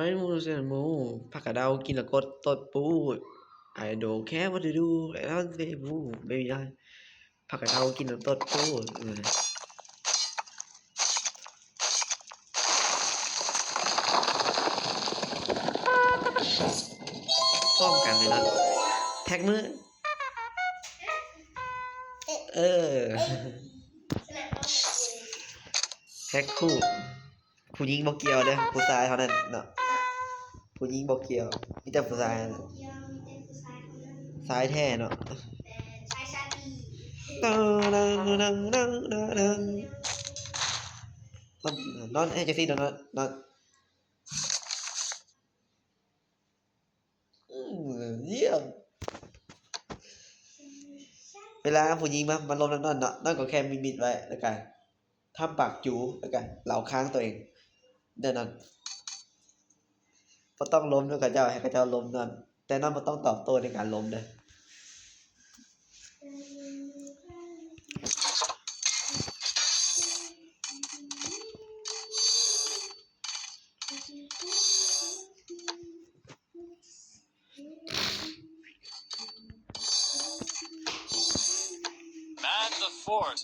I move and move ຜັກກະເດົາກິນແລ້ວກົດຕົດປູດ I don't care what you do I don't say boo baby I ຜັກກະເດົາກິນແລ້ວຕົດປູດ ເອີ ພ້ອມກັນເລີຍເນາະ ແທັກມື. ເອີ ແທັກຄູ່ ຜູ້ຍິງບໍ່ກ່ຽວເດີ້ ຜູ້ຊາຍເທົ່ານັ້ນເນາະ ຜູ້ຍິງບໍ່ກ່ຽວ ມີແຕ່ຜູ້ຊາຍເນາະ ຊາຍແທ້ເນາະ ນອນ ໃຫ້ຈັກຊີ້ ນອນ ນອນ. ອືມ ຢ້ຽມ ເວລາຜູ້ຍິງມາ ມາລົມນຳນອນເນາະ ນອນກໍແຄ່ມິດໆໄວ້ ແລ້ວກະທຳປາກຈູ ແລ້ວກະເຫຼົາຄາງຕົວເອງ ແນວນັ້ນ ບໍ່ຕ້ອງລົມນຳເຂົາເຈົ້າ ໃຫ້ເຂົາເຈົ້າລົມນອນ ແຕ່ນອນບໍ່ຕ້ອງຕອບໂຕ້ໃນການລົມເດີ້. Man the fort.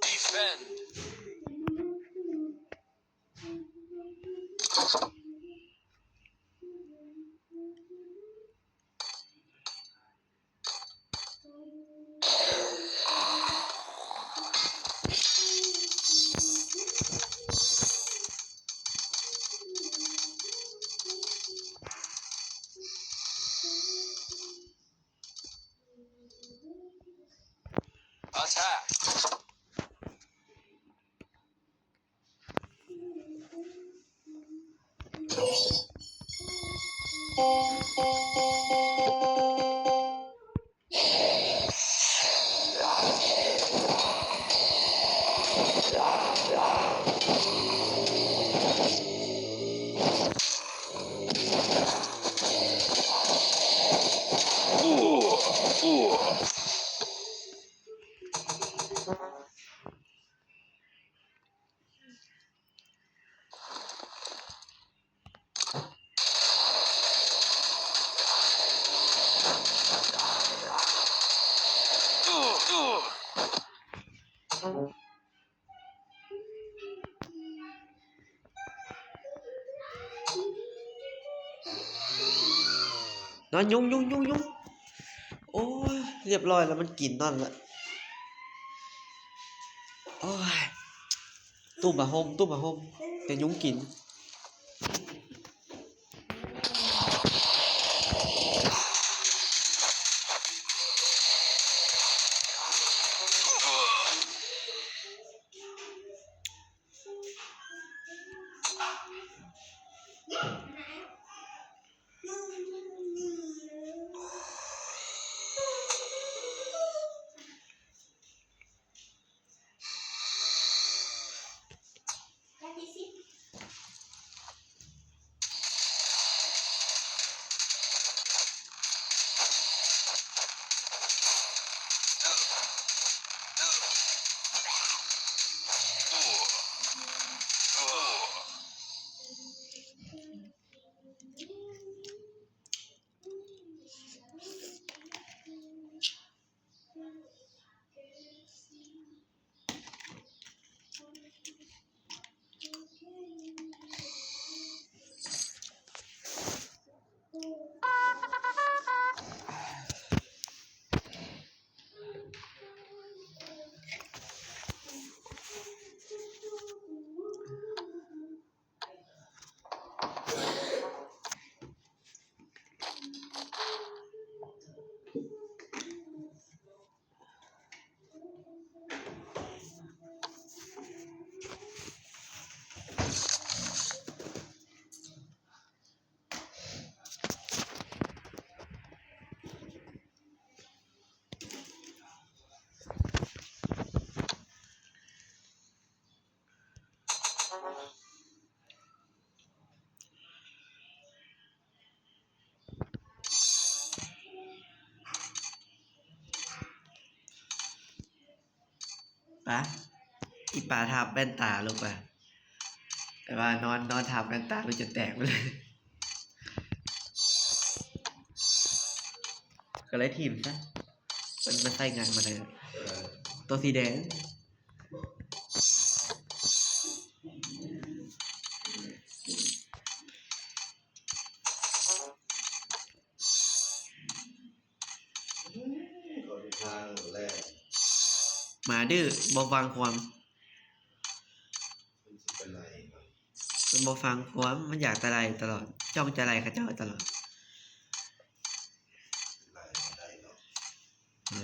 Defend. Attack. ນອນ ຍຸງ ຍຸງ ຍຸງ ຍຸງ ໂອ້ຍ ລຽບຮ້ອຍແລ້ວ ມັນກິນນອນລະ ໂອ້ຍ ຕຸ້ມຜ້າຫົ່ມ ຕຸ້ມຜ້າຫົ່ມ ແຕ່ຍຸງກິນ. ປາ ອີປາທາບແວ່ນຕາລູກວ່າ ແຕ່ວ່ານອນ ນອນທາບແວ່ນຕາລູກຈົນແຕກເລີຍ ກໍເລີຍຖິ້ມຊະ ມັນ ມັນໃຊ້ງານບໍ່ໄດ້ ໂຕສີແດງ. ເຂົາທິດທາງແລ້ວ ໝາດື້ບໍ່ຟັງຄວາມ ມັນຊິໄປໄລ່ມັນ ມັນບໍ່ຟັງຄວາມ ມັນຢາກແຕ່ໄລ່ຕະຫຼອດ ຈ້ອງຈະໄລ່ເຂົາເຈົ້າຕະຫຼອດ ໄລ່ບໍ່ໄດ້ດອກ ເອີ.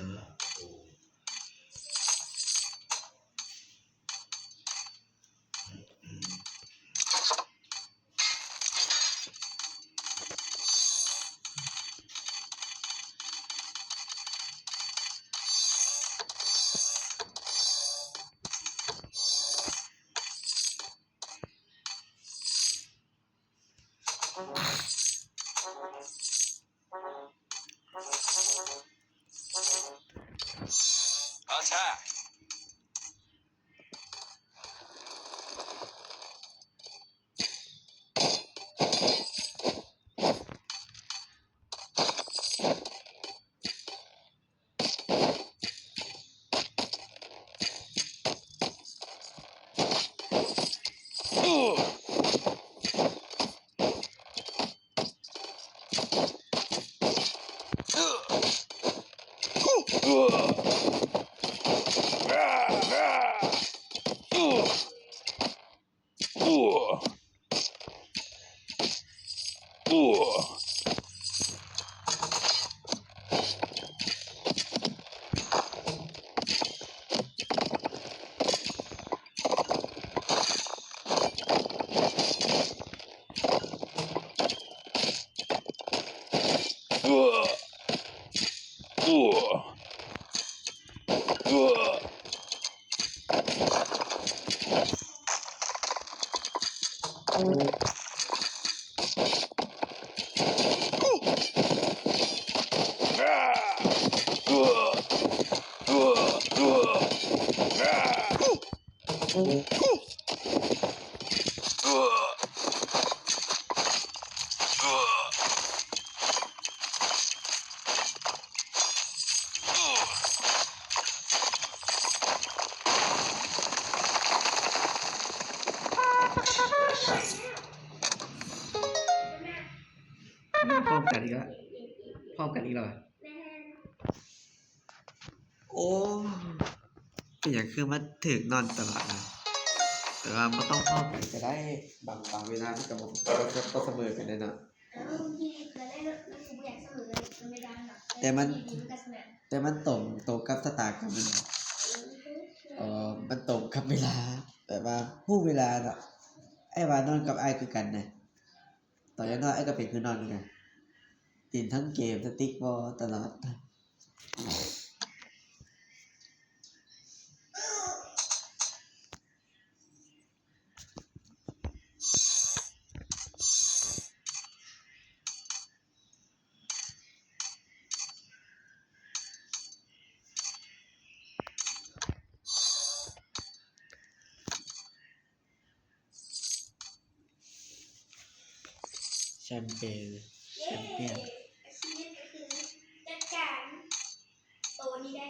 ພ້ອມກັນອີກແລ້ວ ພ້ອມກັນອີກແລ້ວຫວາ? ໂອ້ ເປັນຫຍັງຄືມາຖືກນອນຕະຫຼອດນະ? ແຕ່ວ່າບໍ່ຕ້ອງພ້ອມກັນກໍໄດ້ ບາງ ບາງເວລາມັນກໍບໍ່ ບໍ່ສະເໝີກັນເດ້ເນາະ. ແຕ່ມັນ ແຕ່ມັນຕົງ ຕົງກັບຊະຕາກຳມັນ ເອີ ມັນຕົງກັບເວລາ ແບບວ່າຮູ້ເວລາເນາະ. ອ້າຍວ່ານອນກັບອ້າຍຄືກັນນະ ຕອນຍັງນ້ອຍອ້າຍກໍເປັນຄືນອນຄືກັນ ຫຼິ້ນທັງເກມສະຕິກບໍຕະຫຼອດ. ແຊມເປນ ແຊມປຽນ ອາຊີບກໍຄືຈັດການໂຕນີ້ໄດ້.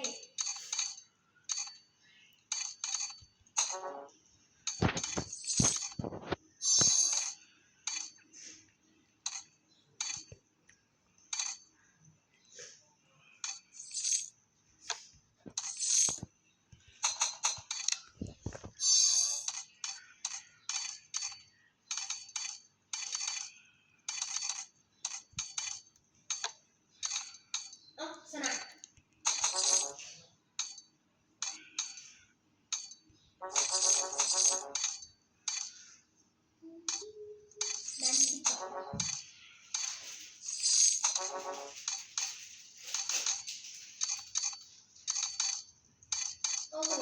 ໂອ້ໂຫ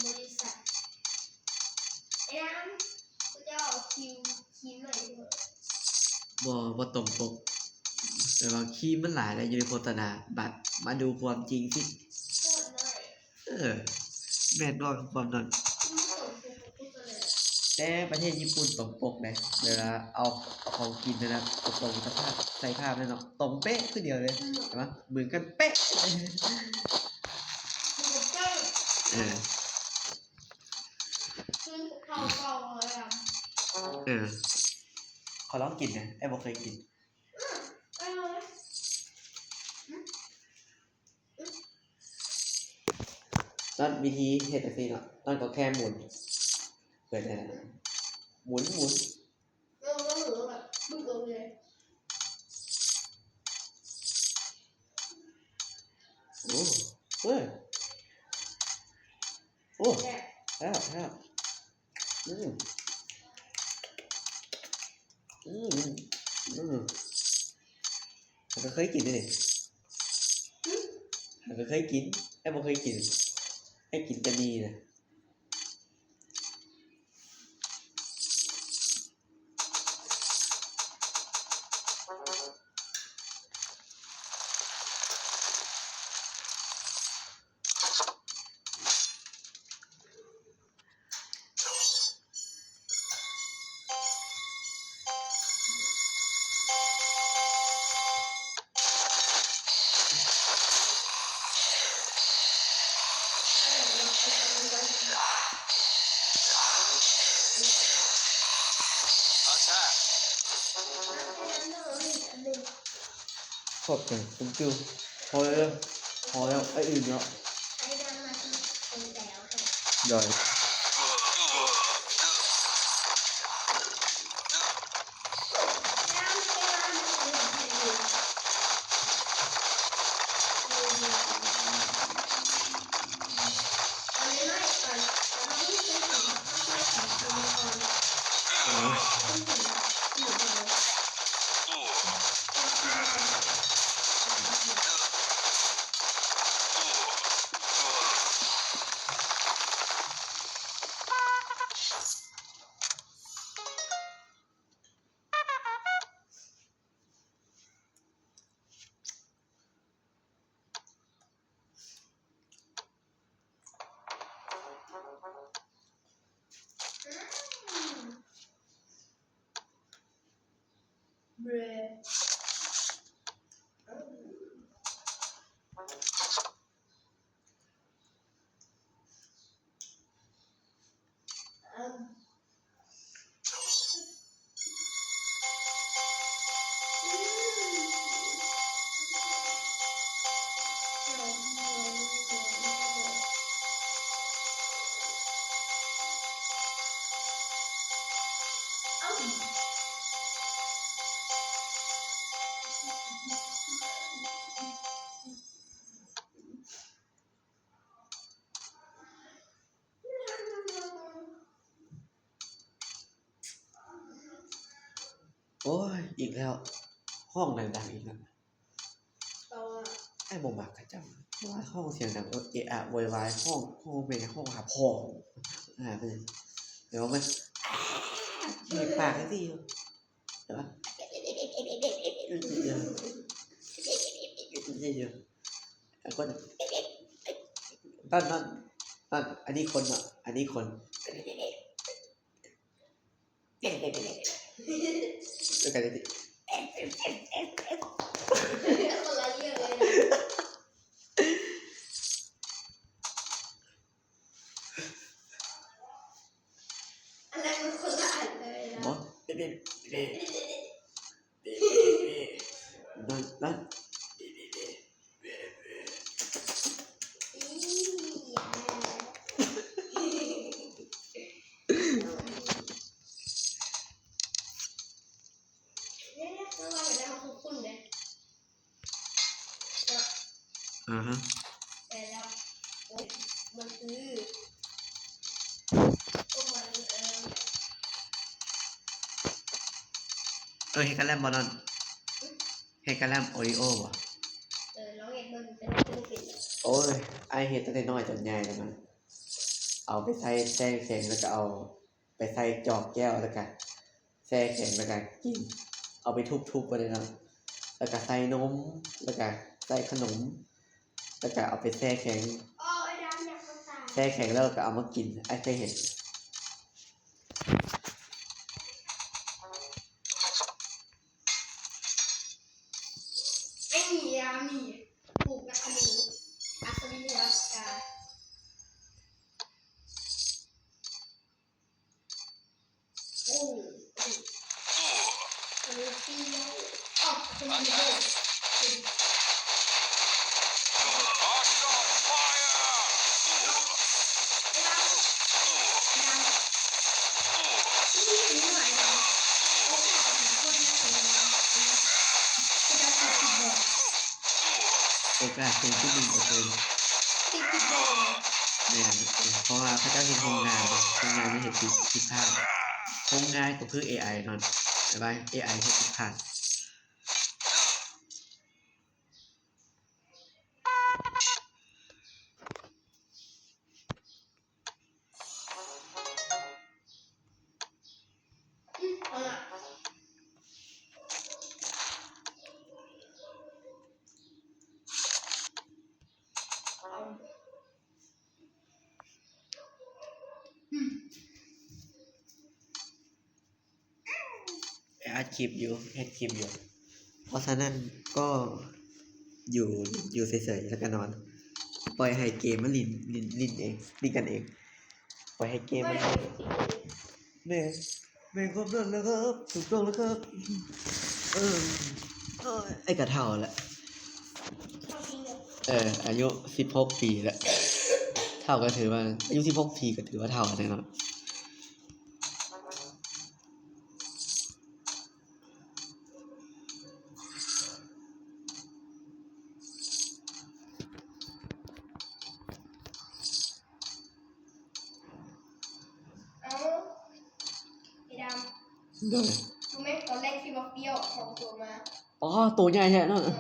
ບໍລິສັດ ໄອ້ດຳ ເຈົ້າເອົາຄິວ ຄີມໜ້ອຍໂພດ. ບໍ່ ບໍ່ຕົງປົກ ແບບວ່າຄີມມັນຫຼາຍແລ້ວຢູ່ໃນໂຄສະນາ ບັດມາດູຄວາມຈິງຊິ ໂຄດໜ້ອຍ. ເອີ. ແມ່ນບໍ່ຄວາມນັ້ນ. ແຕ່ປະເທດຍີ່ປຸ່ນຕົງປົກເດ້ ເວລາເອົາ ເອົາຂອງກິນນັ້ນນະ ຕົງສະພາບໃສ່ພາບແລ້ວເນາະ ຕົງເປະຄືດຽວເລີຍ ເຫັນບໍ່? ເໝືອນກັນເປະ. ເອີ ເອີ ຂໍລອງກິນແໜ່ ອ້າຍບໍ່ເຄີຍກິນ. ນັ້ນວິທີເຮັດຈັ່ງຊີ້ເນາະ ນັ້ນກໍແຄ່ໝູນ ເປີດໄດ້ແລ້ວ ໝູນ ໝູນ ໂອ້ ເອີ ໂອ້ ແຊບ ແຊບ ອືມ ອືມ ອືມ ຂ້ອຍກໍເຄີຍກິນເດ້ນີ້ ຫືມ ຂ້ອຍກໍເຄີຍກິນ ແຕ່ບໍ່ເຄີຍກິນ ໃຫ້ກິນແຕ່ໝີ່ນະ. ຂອບໃຈຄຸນຕິວ ພໍແລ້ວ ພໍແລ້ວ ໄປອື່ນເນາະ ໄດ້ ໂອ້ຍ ອີກແລ້ວ ຮ້ອງດັງໆອີກແລ້ວ ອ້າຍບໍ່ມັກເຂົາເຈົ້າ ເພາະວ່າຮ້ອງສຽງດັງ ເອະອະໂວຍວາຍ ຮ້ອງ ຮ້ອງເປັນ ຮ້ອງຫາພໍ່ ຫາເພິ່ນ ແລ້ວມັນ ເຮັດປາກຈັ່ງຊີ້ຢູ່ ແລ້ວ ແລ້ວກໍ ນັ້ນ ນັ້ນ ນັ້ນ ອັນນີ້ຄົນເນາະ ອັນນີ້ຄົນ. ອັນນັ້ນມັນຄົນລະອັນເລີຍນະ ບໍ່ ນັ້ນ ນັ້ນ ອາຮະ ເອີ ເຮັດກະແລັມບໍ່ນັ້ນ? ເຮັດກະແລັມໂອຣີໂອບໍ່? ເອີ ລອງເຮັດເບິ່ງ ແຕ່ວ່າເຮັດບໍ່ເປັນ. ໂອ້ຍ ອ້າຍເຮັດຕັ້ງແຕ່ນ້ອຍຈົນໃຫຍ່ແລ້ວນະ ເອົາໄປໃສ່ແຊ່ແຂງ ແລ້ວກະເອົາໄປໃສ່ຈອກແກ້ວ ແລ້ວກະແຊ່ແຂງ ແລ້ວກະກິນ ເອົາໄປທຸບໆ ໄປເລີຍເນາະ ແລ້ວກະໃສ່ນົມ ແລ້ວກະໃສ່ຂະໜົມ ແລ້ວກະເອົາໄປແຊ່ແຂງ. ຕ່ແຂງແລ້ວກໍເອົາມາກິນ ອ້າຍເຄີຍເຫັນ. ໄອ້ນີ້ ອາ ນີ້ ປູກນະຄະນູ ອັດສະວິນຍາກາ. ໂອ້ ໂອ້ ໂອ້ ເປັນປີແລ້ວ. ອອກເປັນປີແລ້ວ. ໂອກາດສູງສຸດໜຶ່ງເປີເຊັນ. ແມ່ນ ເພາະວ່າເຂົາເຈົ້າເຮັດໂຮງງານເດ້ ໂຮງງານມັນເຮັດຜິດ ຜິດພາດ. ໂຮງງານກໍຄືເອໄອເນາະ ແຕ່ວ່າເອໄອເຮັດຜິດພາດ. ອັດຄລິບຢູ່ ເຮັດຄລິບຢູ່. ເພາະສະນັ້ນກໍຢູ່ ຢູ່ເສີຍໆ ແລ້ວກໍນອນ ປ່ອຍໃຫ້ເກມມັນຫຼິ້ນ ຫຼິ້ນ ຫຼິ້ນເອງ ຫຼິ້ນກັນເອງ. ປ່ອຍໃຫ້ເກມມັນ ແມ່ນ ແມ່ນຄວາມນັ້ນແຫຼະຄັບ ຖືກຕ້ອງແລ້ວຄັບ. ເອີ ເອີ ອ້າຍກໍເຖົ້າແລ້ວ. ເອີ ອາຍຸສິບຫົກປີແລ້ວ ເຖົ້າກໍຖືວ່າ ອາຍຸສິບຫົກປີກໍຖືວ່າເຖົ້າແລ້ວເນາະ. ເອົ້າ ໄອ້ດຳ ໂດຍ ຮູ້ໄໝ ຕອນແລກທີ່ວ່າເຟຍສອງໂຕມາ ອໍ ໂຕໃຫຍ່ແທ້ເນາະ. ເອີ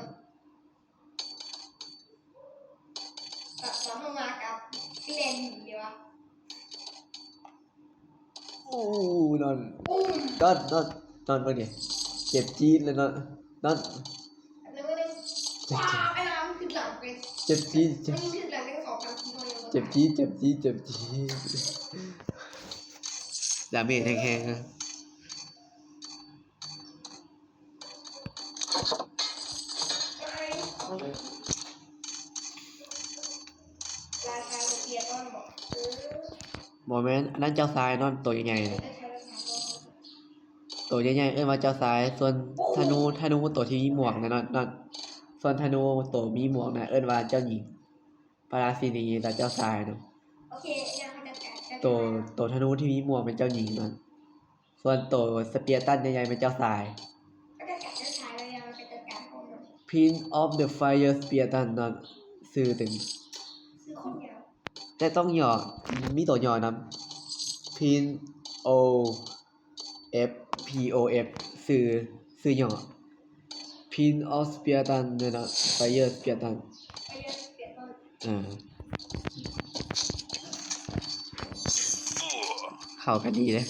ຕອນ ຕອນເຮົາມາກັບ ຄືແລ່ນໜີເດ້ວະ. ໂອ້ ນອນ ນອນ ນອນ ນອນເບິ່ງນີ້ ເຈັບຈີດເລີຍນອນ ນອນ ເຈັບຈີດ ເຈັບຈີດ ເຈັບຈີດ ເຈັບຈີດ ດາເມດແຮງໆ ນະ. ບໍ່ແມ່ນ ອັນນັ້ນເຈົ້າຊາຍເນາະ ໂຕໃຫຍ່ໆ ນະ ໂຕໃຫຍ່ໆ ເອີ້ນວ່າເຈົ້າຊາຍ. ສ່ວນທະນູ ທະນູໂຕທີ່ມີໝວກນະ ເນາະ ເນາະ ສ່ວນທະນູໂຕມີໝວກນະ ເອີ້ນວ່າເຈົ້າຍິງ. ພະລາຊິນີ ແລະ ເຈົ້າຊາຍເນາະ. ໂອເຄ ດຽວເຮົາຈັດການ ໂຕ ໂຕທະນູທີ່ມີໝວກແມ່ນເຈົ້າຍິງເນາະ. ສ່ວນໂຕສະເປຍຕັນໃຫຍ່ໆ ແມ່ນເຈົ້າຊາຍ. ເຮົາຈັດການເຈົ້າຊາຍແລ້ວ ດຽວເຮົາໄປຈັດການຂອງມັນ. Prince of the Fire Spear ເນາະ ຊື່ເຕັມ ຊື່ໂຄດຍາວ ແຕ່ຕ້ອງຫຍໍ້ ມີໂຕຫຍໍ້ນຳ Prince of F P O F ຊື່ ຊື່ຫຍໍ້ Prince of Spear ເນາະ Fire Spear. ເອີ ເຂົ້າກັນດີເດ້.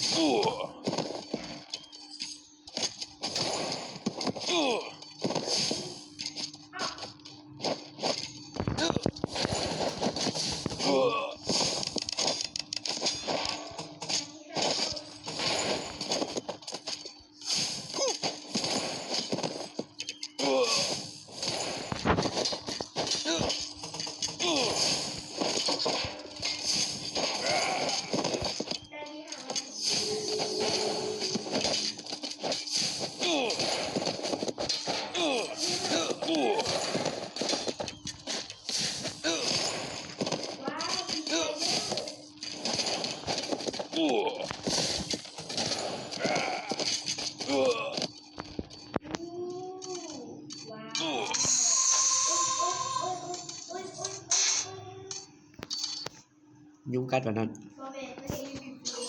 ຍຸງກັດວ່ານັ້ນ. ບໍ່ແມ່ນ ເພິ່ນເຮັດຢູ່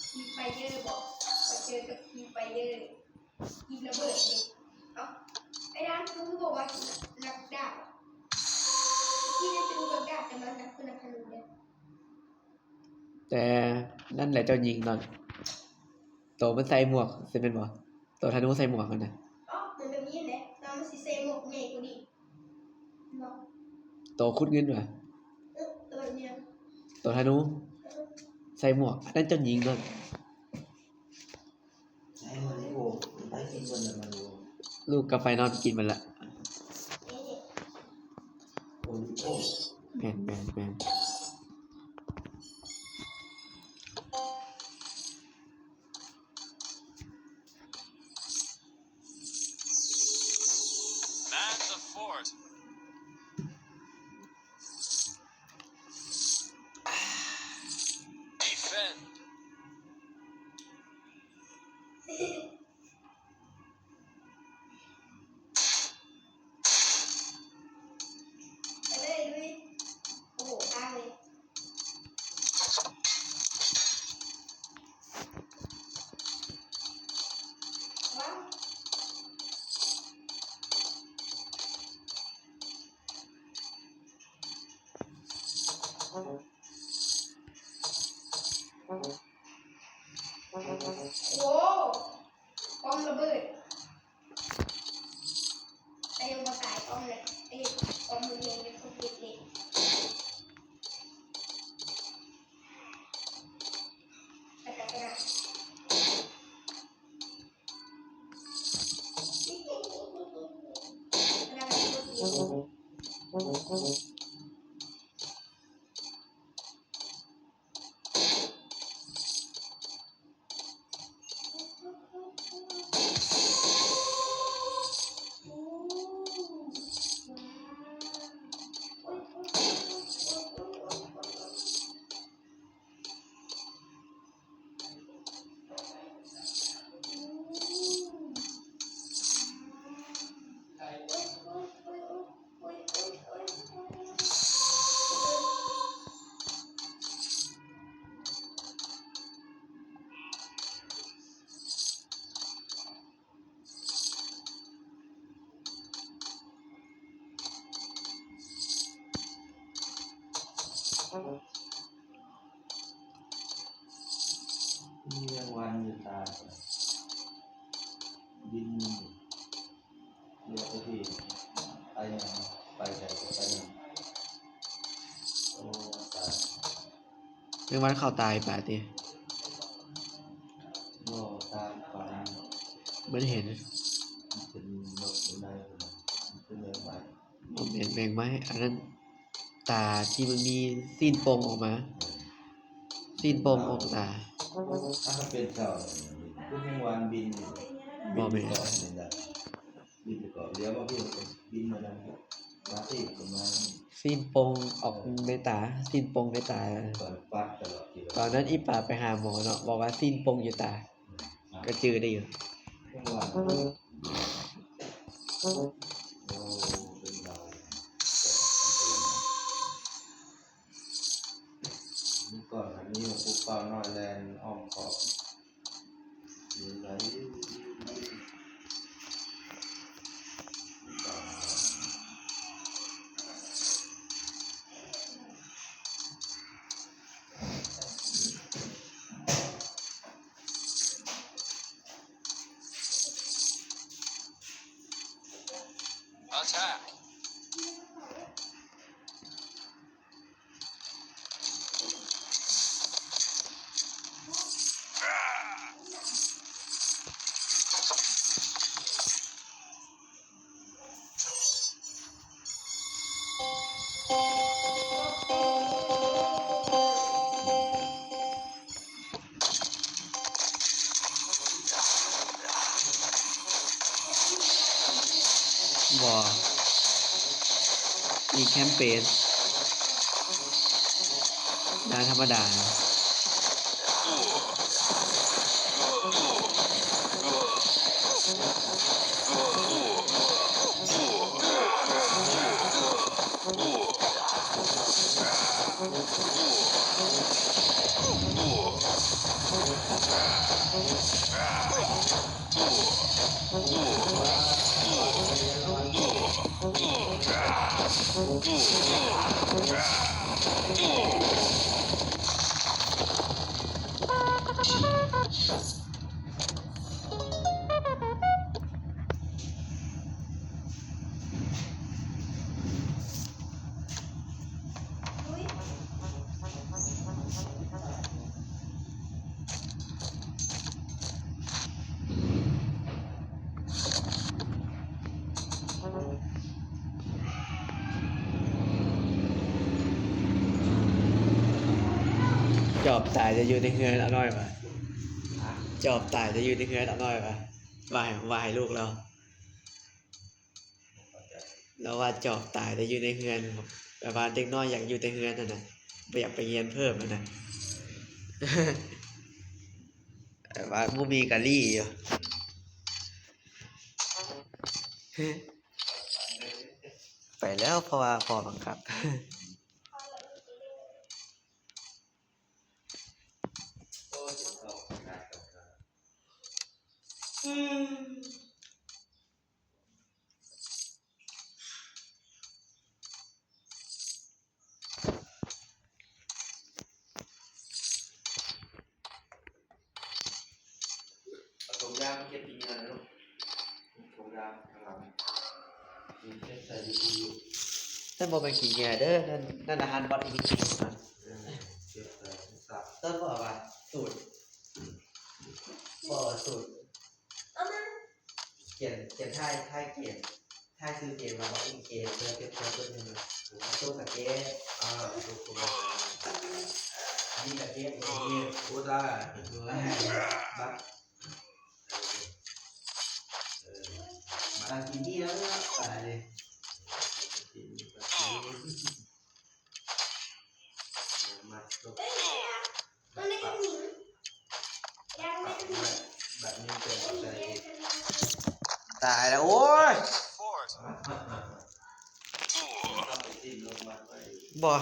Free Fire ບໍ? ໄປເຈີກັບ Free Fire ຍິງລະເບີດເດ້. ເອົ້າ ໄອ້ດານ ເພິ່ນບອກວ່ານັກດາບ ທີ່ນັ້ນເປັນນັກດາບ ແຕ່ມັນນັກ ເປັນນັກທະນູເດ້. ແຕ່ນັ້ນແຫຼະເຈົ້າຍິງເນາະ ໂຕມັນໃສ່ໝວກ ຊິແມ່ນບໍ່? ໂຕທະນູໃສ່ໝວກຫັ້ນນະ. ອໍ ມັນແບບນີ້ແຫຼະ ແຕ່ວ່າມັນຊິໃສ່ໝວກໃຫຍ່ກວ່ານີ້ເນາະ. ໂຕຂຸດເງິນຫວາ? ເອີ ໂຕແບບນີ້. ຕົວທະນູ ໃສ່ໝວກ ອັນນັ້ນເຈົ້າຍິງໂລດ. ລູກກັບໄຟນອນກິນມັນລະ. ແມ່ນ ແມ່ນ ແມ່ນ. Man the fort. Defend. ໂອ້ ປ້ອມລະເບີດ ແຕ່ຍັງບໍ່ຕາຍ. ປ້ອມເລີຍ ເອີ ປ້ອມມັນແຮງເລີຍ ຄົນຕິດເລັກ ແຕ່ກໍຊະນະ. ມີແມງວັນຢູ່ຕາ ບິນ ເລືອກໄປທີ່ ໄປຫຍັງ ໄປໃສກໍໄປຫຍັງ. ໂອ້ ຕາຍ. ແມງວັນເຂົ້າຕາອີປາຕິ? ບໍ່ ຕາອີປາ ມັນເຫັນ ມັນເປັນນົກຢູ່ໃນ ມັນເປັນແມງໄມ້. ບໍ່ແມ່ນແມງໄມ້ ອັນນັ້ນຕາທີ່ມັນມີຊີ້ນໂປ່ງອອກມາ ຊີ້ນໂປ່ງອອກຕາ. ຖ້າເປັນເຈົ້າ ຄືແມງວັນບິນຢູ່. ບໍ່ແມ່ນ. ບິນໄປເກາະ ດຽວມາພີ້ ບິນມານຳ ມາທີ່ປະມານ ຊີ້ນໂປ່ງອອກໃນຕາ ຊີ້ນໂປ່ງໃນຕາ. ຕອນປັດຕະຫຼອດ ຕອນນັ້ນອີປາໄປຫາໝໍເນາະ ບອກວ່າຊີ້ນໂປ່ງຢູ່ຕາ ອືມ ກໍຈື່ໄດ້ຢູ່. ເພາະວ່າ ໂອ້ ເປັນລາວ ເມື່ອກ່ອນມັນມີໝູ່ເປົ້ານ້ອຍແລ່ນອ້ອມຂອບ. ບໍ່ ອີກແຄມເປນ ໜ້າທຳມະດາ. ອຸ້ຍ ເ ຈອບຕາຍແຕ່ຢູ່ໃນເຮືອນອານ້ອຍວ່າ ຈອບຕາຍແຕ່ຢູ່ໃນເຮືອນອານ້ອຍວ່າ ວ່າໃຫ້ ວ່າໃຫ້ລູກລາວ ລາວວ່າຈອບຕາຍແຕ່ຢູ່ໃນເຮືອນ ແບບວ່າເດັກນ້ອຍຢາກຢູ່ແຕ່ເຮືອນຫັ້ນນະ ບໍ່ຢາກໄປຮຽນເພີ່ມຫັ້ນນະ ແບບວ່າບໍ່ມີກະລີ້ຢູ່ ໄປແລ້ວ ເພາະວ່າພໍ່ບັງຄັບ. ເອົາຖົງຢາງມາເກັບຂີ້ເຫຍື້ອເດີລູກ ຖົງຢາງຂ້າງຫຼັງ ນີ້ເກັບໃສ່ຢູ່ ນັ້ນບໍ່ແມ່ນຂີ້ເຫຍື້ອເດີ ນັ້ນ ນັ້ນອາຫານບອດອີກ ເອີ ເກັບໃສ່ສັບ ຕົ້ນບໍ່ວ່າສູດ ບໍ່ວ່າສູດ ຂຽນ ຂຽນທ້າຍ ທ້າຍເກມ ທ້າຍຊື່ເກມວ່າບັກອິງເກມ ເພື່ອ ເພື່ອ ເພື່ອເບິ່ງໃຫ້ມັນ ໂອ້ ໂຕກະເກມ ອ່າ ໂຕກະເກມ ອັນນີ້ກະເກມ ໂອເຄ ໂອ້ ໄດ້ ບັກ ເອີ ບັກກິນເບຍ ຕາຍເລີຍ ມາ ໂຕ ບັກ ບັກ ບັກນີ້ເປັນ ຕາຍແລ້ວ ໂອ້ຍ ບໍ່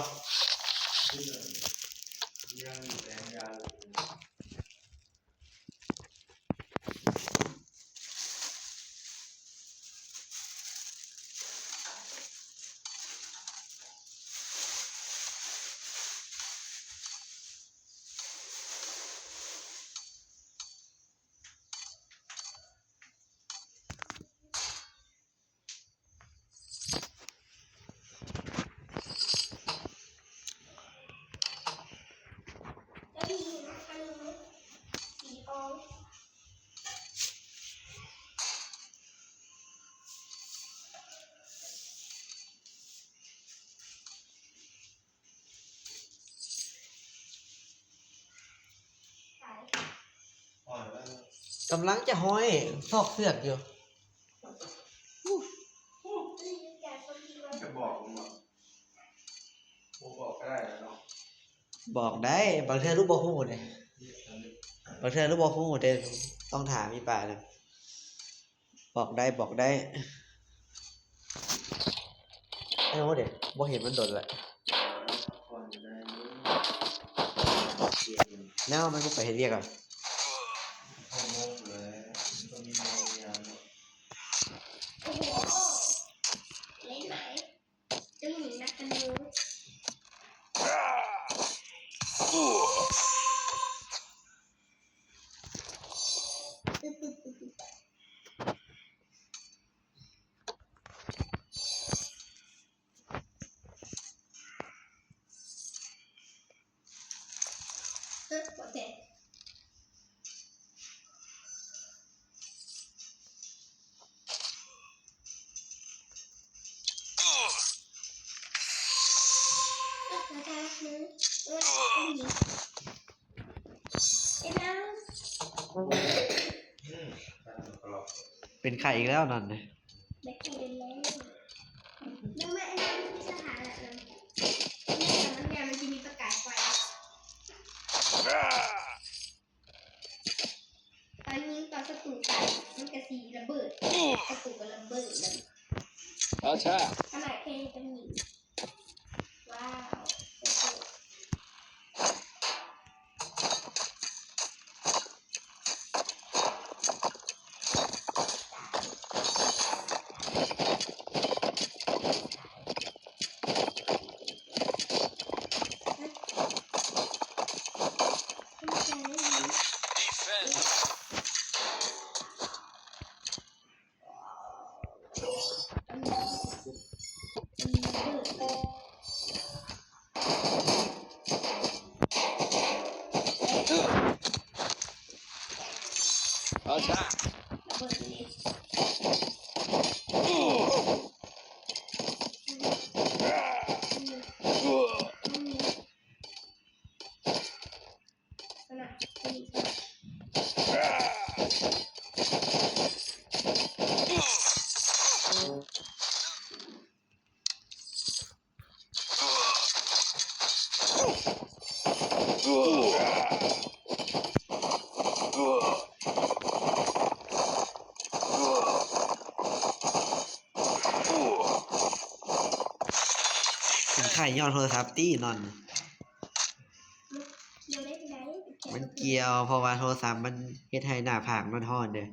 ກຳລັງຈະຫ້ອຍ ຊອກເຊືອກຢູ່ ຈະບອກບໍ່? ບໍ່ບອກກະໄດ້ແຫຼະເນາະ ບອກໄດ້ ບາງເທື່ອລູກບໍ່ຮູ້ເດ້ ບາງເທື່ອລູກບໍ່ຮູ້ເດ້ ຕ້ອງຖາມອີ່ປ້າເດ້ ບອກໄດ້ ບອກໄດ້ ເອົາເດ້ ບໍ່ເຫັນມັນດົນລະ ແລ້ວມັນບໍ່ໄປເຮັດວຽກລະ ໂອ້ໂຫ ເຫຼັຍຫຼາຍ ເຈົ້າຍິງນັກທະນູ. ເອີ ບໍ່ແຕກ ເປັນໄຂ້ອີກແລ້ວນັ້ນ ແບກກີເປັນແລ້ວ ແລ້ວແມ່ນສະຖານະນັ້ນ ແມ່ນມັນ ມັນຈະມີປະກາຍໄຟ ຕອນຍິງຕອນສັດຕູຕາຍ ມັນກະຊິລະເບີດ ສັດຕູກະລະເບີດເລີຍ ອາຊາ ຂະໜາດແຄ່ເປັນຍິງ ວ້າວ ໂອ້ໂຫ. ອາຊາ. ມັນໄຂ້ຍ້ອນໂທລະສັບຕິນອນ. ມັນກ່ຽວ ເພາະວ່າໂທລະສັບມັນເຮັດໃຫ້ໜ້າຜາກນອນຮ້ອນເດ້.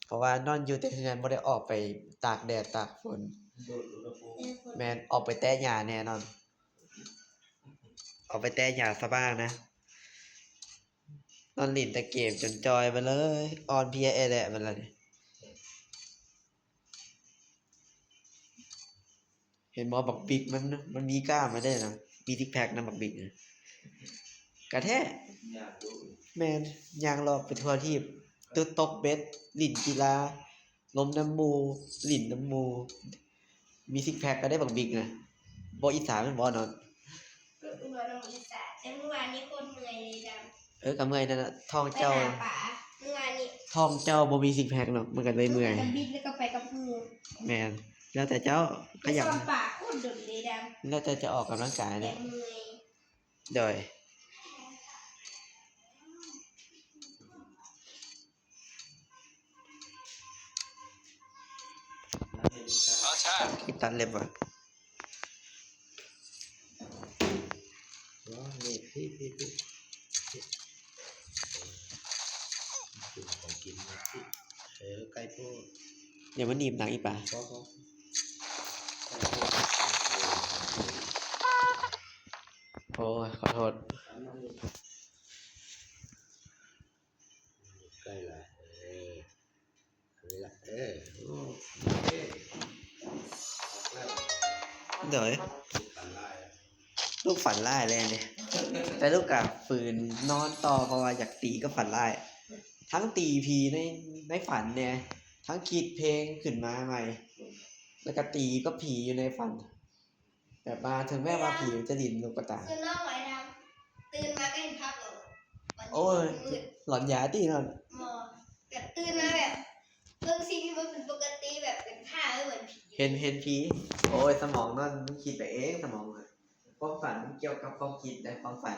ເພາະວ່ານອນຢູ່ແຕ່ເຮືອນ ບໍ່ໄດ້ອອກໄປຕາກແດດຕາກຝົນ. ແມ່ນ ອອກໄປແຕະຫຍ້າແນ່ນອນ. ອອກໄປແຕະຫຍ້າສະບາຍນະ. ນອນຫຼິ້ນແຕ່ເກມຈົນຈ່ອຍໄປເລີຍ ອ່ອນເພຍແອແລະໄປແລ້ວນີ້. ເຫັນບໍ່ ບັກບິກມັນ ມັນມີກ້າມມາເດ້ນະ ມີຊິກແພັກນຳບັກບິກນະ. ກະແທ້ ແມ່ນ ຍ່າງເລາະໄປທົ່ວທີບ ຕົກເບັດ ຫຼິ້ນກິລາ ລົມນຳໝູ່ ຫຼິ້ນນຳໝູ່ ມີຊິກແພັກກະໄດ້ບັກບິກນະ. ບໍ່ອິດສາແມ່ນບໍ່ເນາະ? ເອີ ກະເມື່ອຍນັ້ນນະ ທ້ອງເຈົ້າ ທ້ອງເຈົ້າບໍ່ມີຊິກແພັກເນາະ ມັນກະເລີຍເມື່ອຍ. ແມ່ນ ແລ້ວແຕ່ເຈົ້າ ຂະຫຍັນ ແລ້ວແຕ່ຈະອອກກຳລັງກາຍເນາະ. ໂດຍ ຄລິບຕັດເລັບຫວາ? ບໍ່ ນີ້ ພີ້ ພີ້ ພີ້ ກິນຂອງກິນ ເອີ ໃກ້ໂພດ. ຢ່າມາໜີບໜັງອີກປະ. ບໍ່ ບໍ່ ໂອ້ຍ ຂໍໂທດ. ໃກ້ລະ ເອີ ອັນນີ້ລະ ເອີ ໂອເຄ ໂດຍ ຝັນຮ້າຍ ລູກຝັນຮ້າຍເລີຍນີ້ ແຕ່ລູກກະຝືນນອນຕໍ່ ເພາະວ່າຢາກຕີກັບຝັນຮ້າຍ ທັງຕີຜີໃນ ໃນຝັນແດ່ ທັງຄິດເພງຂຶ້ນມາໃໝ່ ແລ້ວກະຕີກັບຜີຢູ່ໃນຝັນ. ແບບວ່າເຖິງແມ້ວ່າຜີມັນຈະຫຼິ້ນລູກກະຕາ ຄືນ້ອງໄວດຳ ຕື່ນມາກະເຫັນພາບຫຼອນ ໂອ້ຍ ຫຼອນຢາຕິເນາະ. ບໍ່ ແບບຕື່ນມາແບບເບິ່ງສິ່ງທີ່ມັນເປັນປົກກະຕິ ແບບເປັນພາບເໝືອນຜີ ເຫັນ ເຫັນຜີ. ໂອ້ຍ ສະໝອງນັ້ນມັນຄິດໄປເອງ ສະໝອງນະ ຄວາມຝັນມັນກ່ຽວກັບຄວາມຄິດ ແລະ ຄວາມຝັນ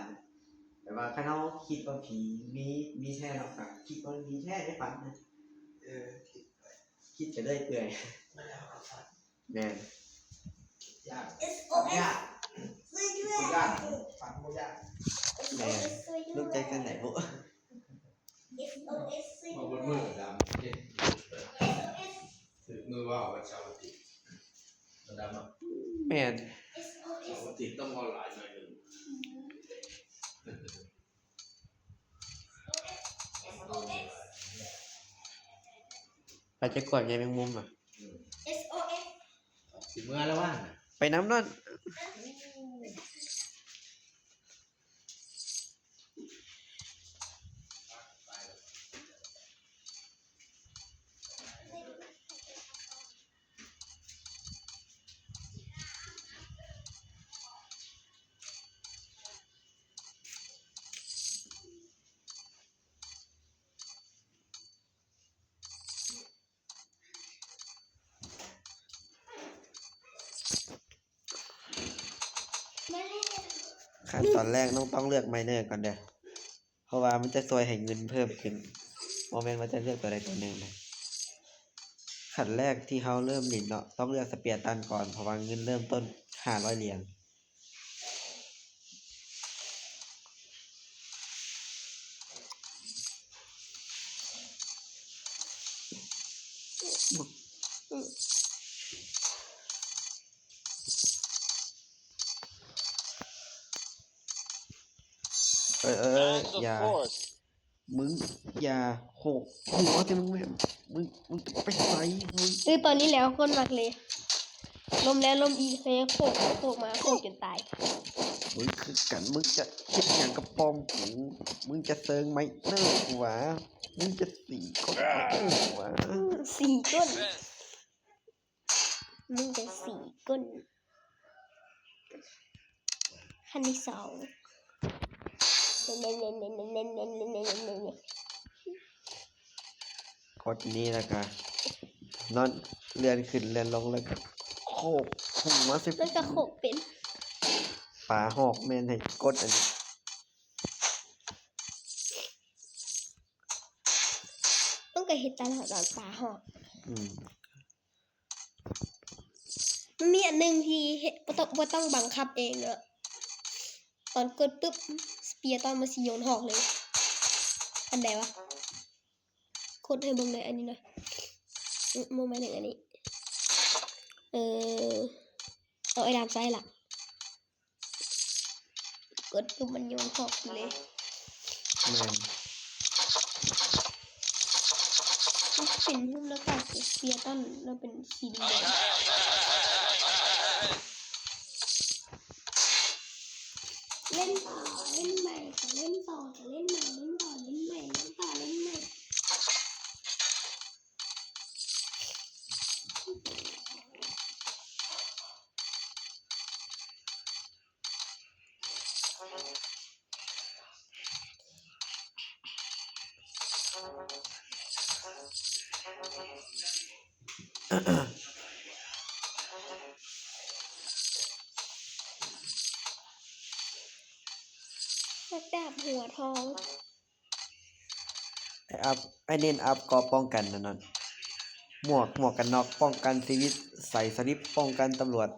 ແບບວ່າຄັນເຮົາຄິດວ່າຜີມີ ມີແທ້ເນາະ ກະຄິດວ່າມີແທ້ໃນຝັນນະ. ເອີ ຄິດໄປ ຄິດໄປເລື້ອຍເປື່ອຍ ແມ່ນ SOS ຢ້ານ SOS ຢ້ານ ຝັນບໍ່ຢ້ານ ແມ່ນ SOS ລູກຈັກຈັ່ງໃດບຸ SOS ມາເບິດມື້ດຳ SOS ຖືກມື້ເວົ້າວັນເສົາອາທິດ ດຳ ແມ່ນ SOS ເສົາອາທິດຕ້ອງເວົ້າຫຼາຍໜ້ອຍໜຶ່ງ. ໄປຈັກກວາດໃຍແມງມຸມນະ SOS ຊິເມືອແລ້ວວ່າ ໄປນຳນັ້ນ. ຂັ້ນຕອນແລກນ້ອງຕ້ອງເລືອກໄມເນີກ່ອນເດີ້ ເພາະວ່າມັນຈະຊ່ວຍໃຫ້ເງິນເພີ່ມຂຶ້ນ ບໍ່ແມ່ນວ່າຈະເລືອກຕົວໃດຕົວໜຶ່ງເດີ້. ຂັ້ນແລກທີ່ເຮົາເລີ່ມຫຼິ້ນເນາະ ຕ້ອງເລືອກສະເປຍຕັນກ່ອນ ເພາະວ່າເງິນເລີ່ມຕົ້ນຫ້າຮ້ອຍຫຼຽນ. ເອີ ເອີ ຢ່າ ມຶງຢ່າໂຂກຫົວຕິ ມຶງແມ່ນ ມຶງ ມຶງຈະໄປໃສ ມຶງ. ເອີ ຕອນນີ້ແຫຼະຄົນມັກເລີຍ ລົ້ມແລ້ວລົ້ມອີກ ແຮງໂຂກໄປໂຂກມາ ໂຂກຈົນຕາຍ. ມຶງຄືກັນ ມຶງຈະເຮັດຫຍັງກັບປ້ອມກູ ມຶງຈະເຊີງໄມເນີກູຫວາ ມຶງຈະຕີກ້ອນໄມເນີກູຫວາ ຕີກົ້ນ ມຶງຈະຕີກົ້ນ. ຂັ້ນທີສອງ ກົດນີ້ແລ້ວກະນອນ ເລື່ອນຂຶ້ນເລື່ອນລົງ ແລ້ວກະໂຂກຫົວໃສ່ ມັນກະໂຂກເປັນ ປາຮອກແມ່ນໃຫ້ກົດອັນນີ້ ມັນກໍເຮັດຕະຫຼອດຕອນປາຮອກ. ອືມ ມັນມີອັນໜຶ່ງທີ່ເຮັດ ບໍ່ຕ້ອງ ບໍ່ຕ້ອງບັງຄັບເອງເນາະ ຕອນກົດປຶບ ສະເປຍຕອນມັນຊິໂຍນຮອກເລີຍ. ອັນໃດວະ? ກົດໃຫ້ເບິ່ງແດ່ ອັນນີ້ນະ ອື ບໍ່ແມ່ນອັນນີ້ ເອີ ເອົາໄອ້ດາມໃສ່ລະ ກົດປຸບມັນໂຍນຮອກເລີຍ. ແມ່ນ ມັນເປັນຮູບແລ້ວກໍເສຍຕອນແລ້ວເປັນສີແດງ. ເຫຼັ້ນຕໍ່ ເຫຼັ້ນໃໝ່ ເຫຼັ້ນຕໍ່ ເຫຼັ້ນໃໝ່ ເຫຼັ້ນຕໍ່ ເຫຼັ້ນໃໝ່ ເຫຼັ້ນຕໍ່ ເຫຼັ້ນໃໝ່. ດາບຫົວທອງ ໄອ້ອັບ ໄອ້ເນັ້ນອັບເກາະປ້ອງກັນນັ້ນ ໝວກ ໝວກກັນນັອກປ້ອງກັນຊີວິດ ໃສ່ສະລິບປ້ອງກັນຕຳຫຼວດ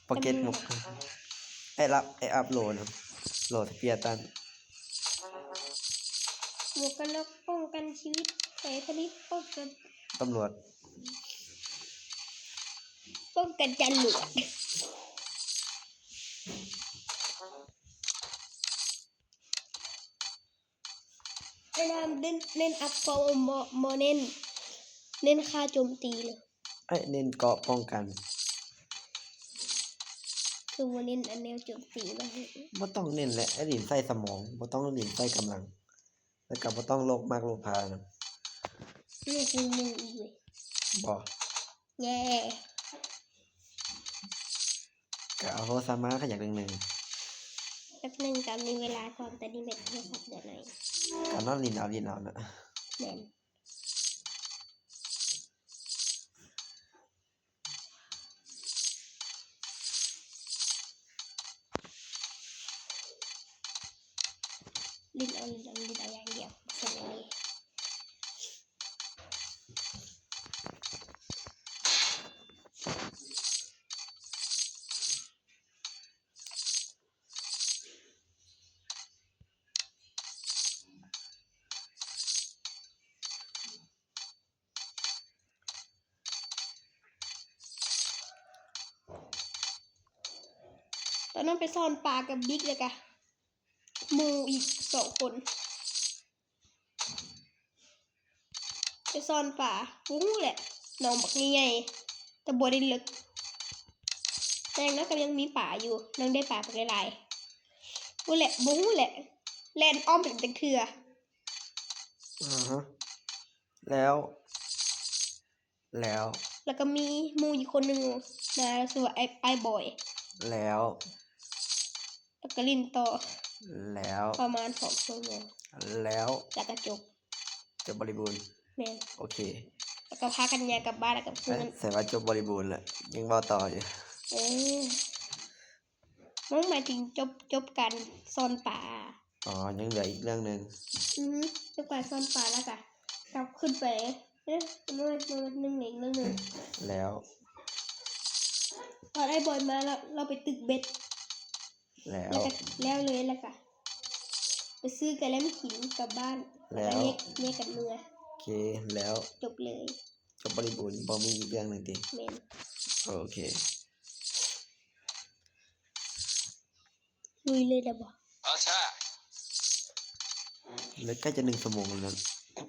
ປະເກັດໝວກ ໄອ້ລັບ ໄອ້ອັບໂຫຼນະ ໂຫຼສະເປຍຕັນ ໝວກກັນນັອກປ້ອງກັນຊີວິດ ໃສ່ສະລິບປ້ອງກັນຕຳຫຼວດ ປ້ອງກັນຈະຫຼວດ. ແນະນຳເນັ້ນ ເນັ້ນອັບເກາະ ບໍ່ ບໍ່ເນັ້ນ ເນັ້ນຄ່າໂຈມຕີເລີຍ. ເອີ ເນັ້ນເກາະປ້ອງກັນ ຄືບໍ່ເນັ້ນອັນແນວໂຈມຕີມາໃຫ້? ບໍ່ຕ້ອງເນັ້ນແຫຼະ ໄອ້ຫຼິ້ນໃສ່ສະໝອງ ບໍ່ຕ້ອງຫຼິ້ນໃສ່ກຳລັງ ແລ້ວກໍບໍ່ຕ້ອງໂລບມາກໂລບພານຳ. ເລືອກໜຶ່ງໜຶ່ງອີກເວີຍ. ບໍ່ ແຍ່. ກໍເອົາໂທລະສັບມາ ຄັນຢາກເລື່ອງໜຶ່ງ ແປັບໜຶ່ງ ຕອນນີ້ເວລາ ຕອນນີ້ແມ່ນໂທລະສັບເດືອນໃດ? ກໍນອນຫຼິ້ນເອົາ ຫຼິ້ນເອົານະ. ແມ່ນ ຫຼິ້ນເອົາ ຫຼິ້ນເອົາ ຫຼິ້ນເອົາຢ່າງດຽວ ສ່ວນອັນນີ້ ຕອນນັ້ນໄປຊ່ອນປາກັບບິກ ແລ້ວກະໝູ່ອີກສອງຄົນ ໄປຊ່ອນປາ ບໍ່ຮູ້ແຫຼະ ໜອງບັກໃຫຍ່ໆ ແຕ່ບໍ່ໄດ້ເລິກ ແຕ່ຢ່າງໜ້ອຍກໍຍັງມີປາຢູ່ ຍັງໄດ້ປາບັກຫຼາຍໆ ບໍ່ແຫຼະ ບໍ່ຮູ້ແຫຼະ ແລ່ນອ້ອມໄປຈັກເທື່ອ. ອາຮະ ແລ້ວ ແລ້ວ ແລ້ວກໍມີໝູ່ອີກຄົນໜຶ່ງມາ ຊື່ວ່າ ອ້າຍ ອ້າຍບອຍ ແລ້ວ ແລ້ວກໍຫຼິ້ນຕໍ່ ແລ້ວ ປະມານສອງຊົ່ວໂມງ ແລ້ວ ແລ້ວກໍຈົບ ຈົບບໍລິບູນ ແມ່ນ ໂອເຄ ແລ້ວກໍພາກັນຍ່າງກັບບ້ານ ແລ້ວກໍ ແມ່ນ ໃສ່ວ່າຈົບບໍລິບູນແລ້ວ ຍັງເວົ້າຕໍ່ຢູ່ ເອີ ນ້ອງໝາຍເຖິງຈົບ ຈົບການຊ່ອນປາ. ອໍ ຍັງເຫຼືອອີກເລື່ອງໜຶ່ງ ອື ຈົບການຊ່ອນປາແລ້ວກະກັບຂຶ້ນໄປ ເອີ ໜຶ່ງ ໜຶ່ງ ໜຶ່ງ ໜຶ່ງ ແລ້ວ ຕອນອ້າຍບອຍມາແລ້ວ ລາວໄປຕຶກເບັດ ແລ້ວ ແລ້ວກະແລ້ວເລີຍ ແລ້ວກະໄປຊື້ກະແລັມກິນກັບບ້ານ ແລ້ວ ແລ້ວກໍແຍກ ແຍກກັນເມືອ ໂອເຄ ແລ້ວ ຈົບເລີຍ ຈົບບໍລິບູນ ບໍ່ມີອີກເລື່ອງໜຶ່ງຕິ? ແມ່ນ ໂອເຄ. ລຸຍເລີຍໄດ້ບໍ່? ເລີຍໃກ້ຈະໜຶ່ງຊົ່ວໂມງແລ້ວນະ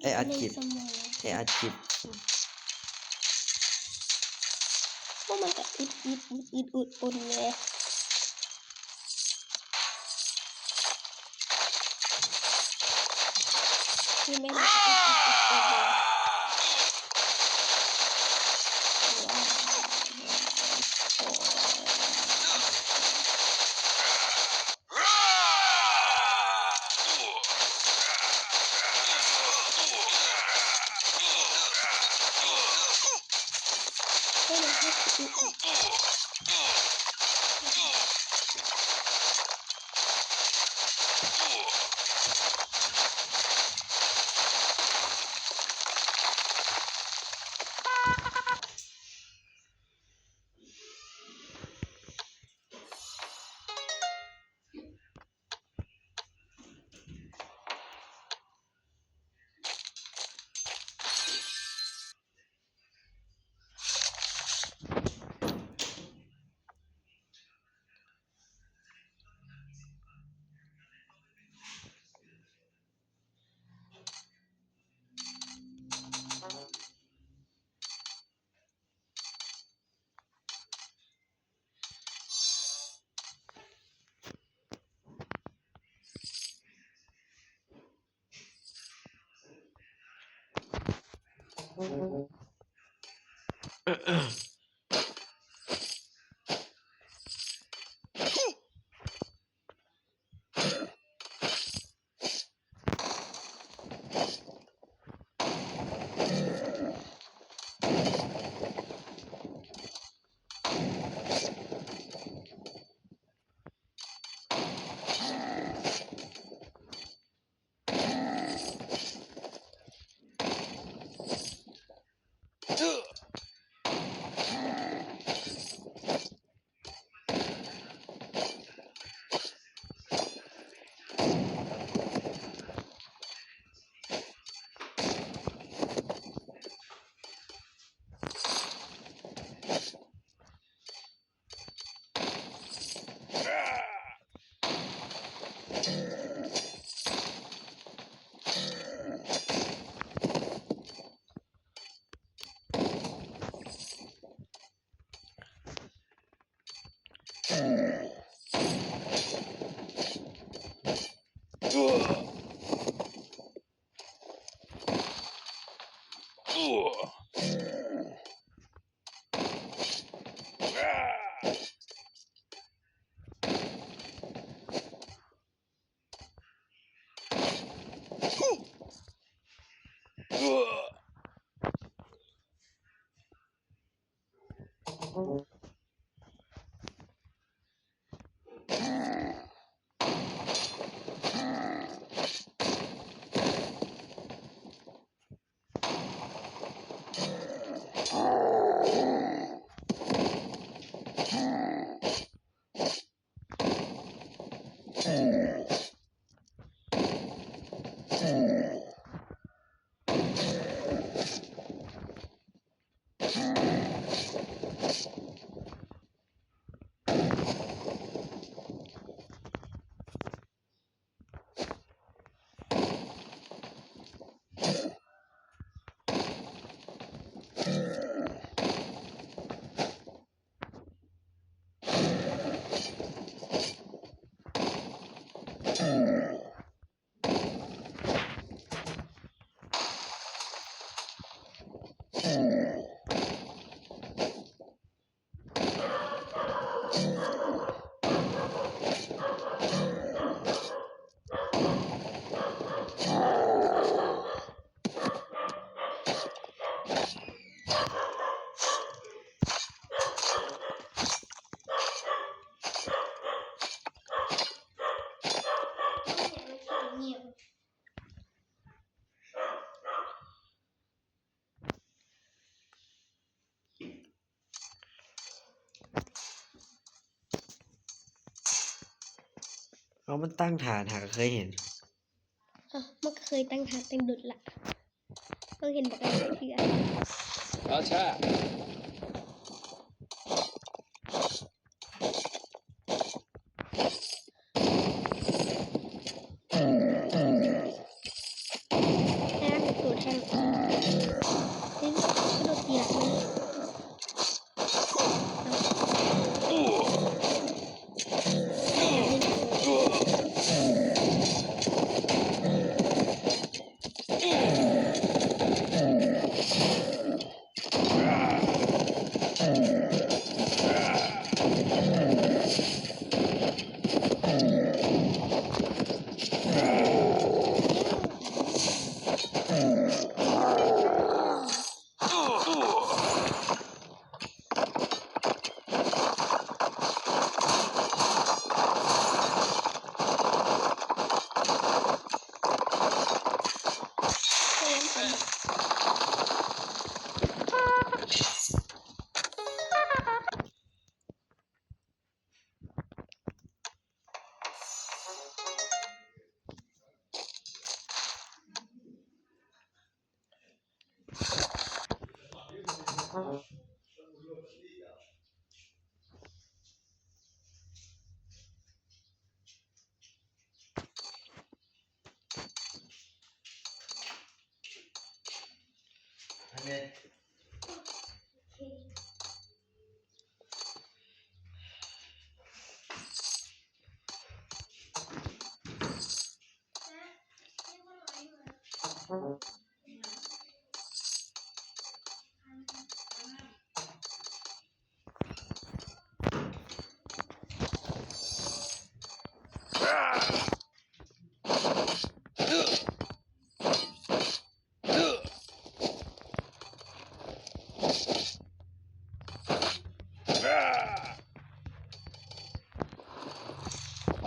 ໄອ້ອັດຄລິບ ໜຶ່ງຊົ່ວໂມງແລ້ວ ໄອ້ອັດຄລິບ ໂອ້ ມັນກະອຶດໆໆໆອົນແດ່. ຄືແມ່ນ ເອີ ເອົາ ມັນຕັ້ງຖານຫາ ກໍເຄີຍເຫັນ. ເອີ ມັນກໍເຄີຍຕັ້ງຖານຕັ້ງດົນລະ. ເບິ່ງເຫັນບໍ່ກັນເທື່ອ. ແຮງໂຕແທງ ເອີ ກະໂດດຕີຫຼັງ.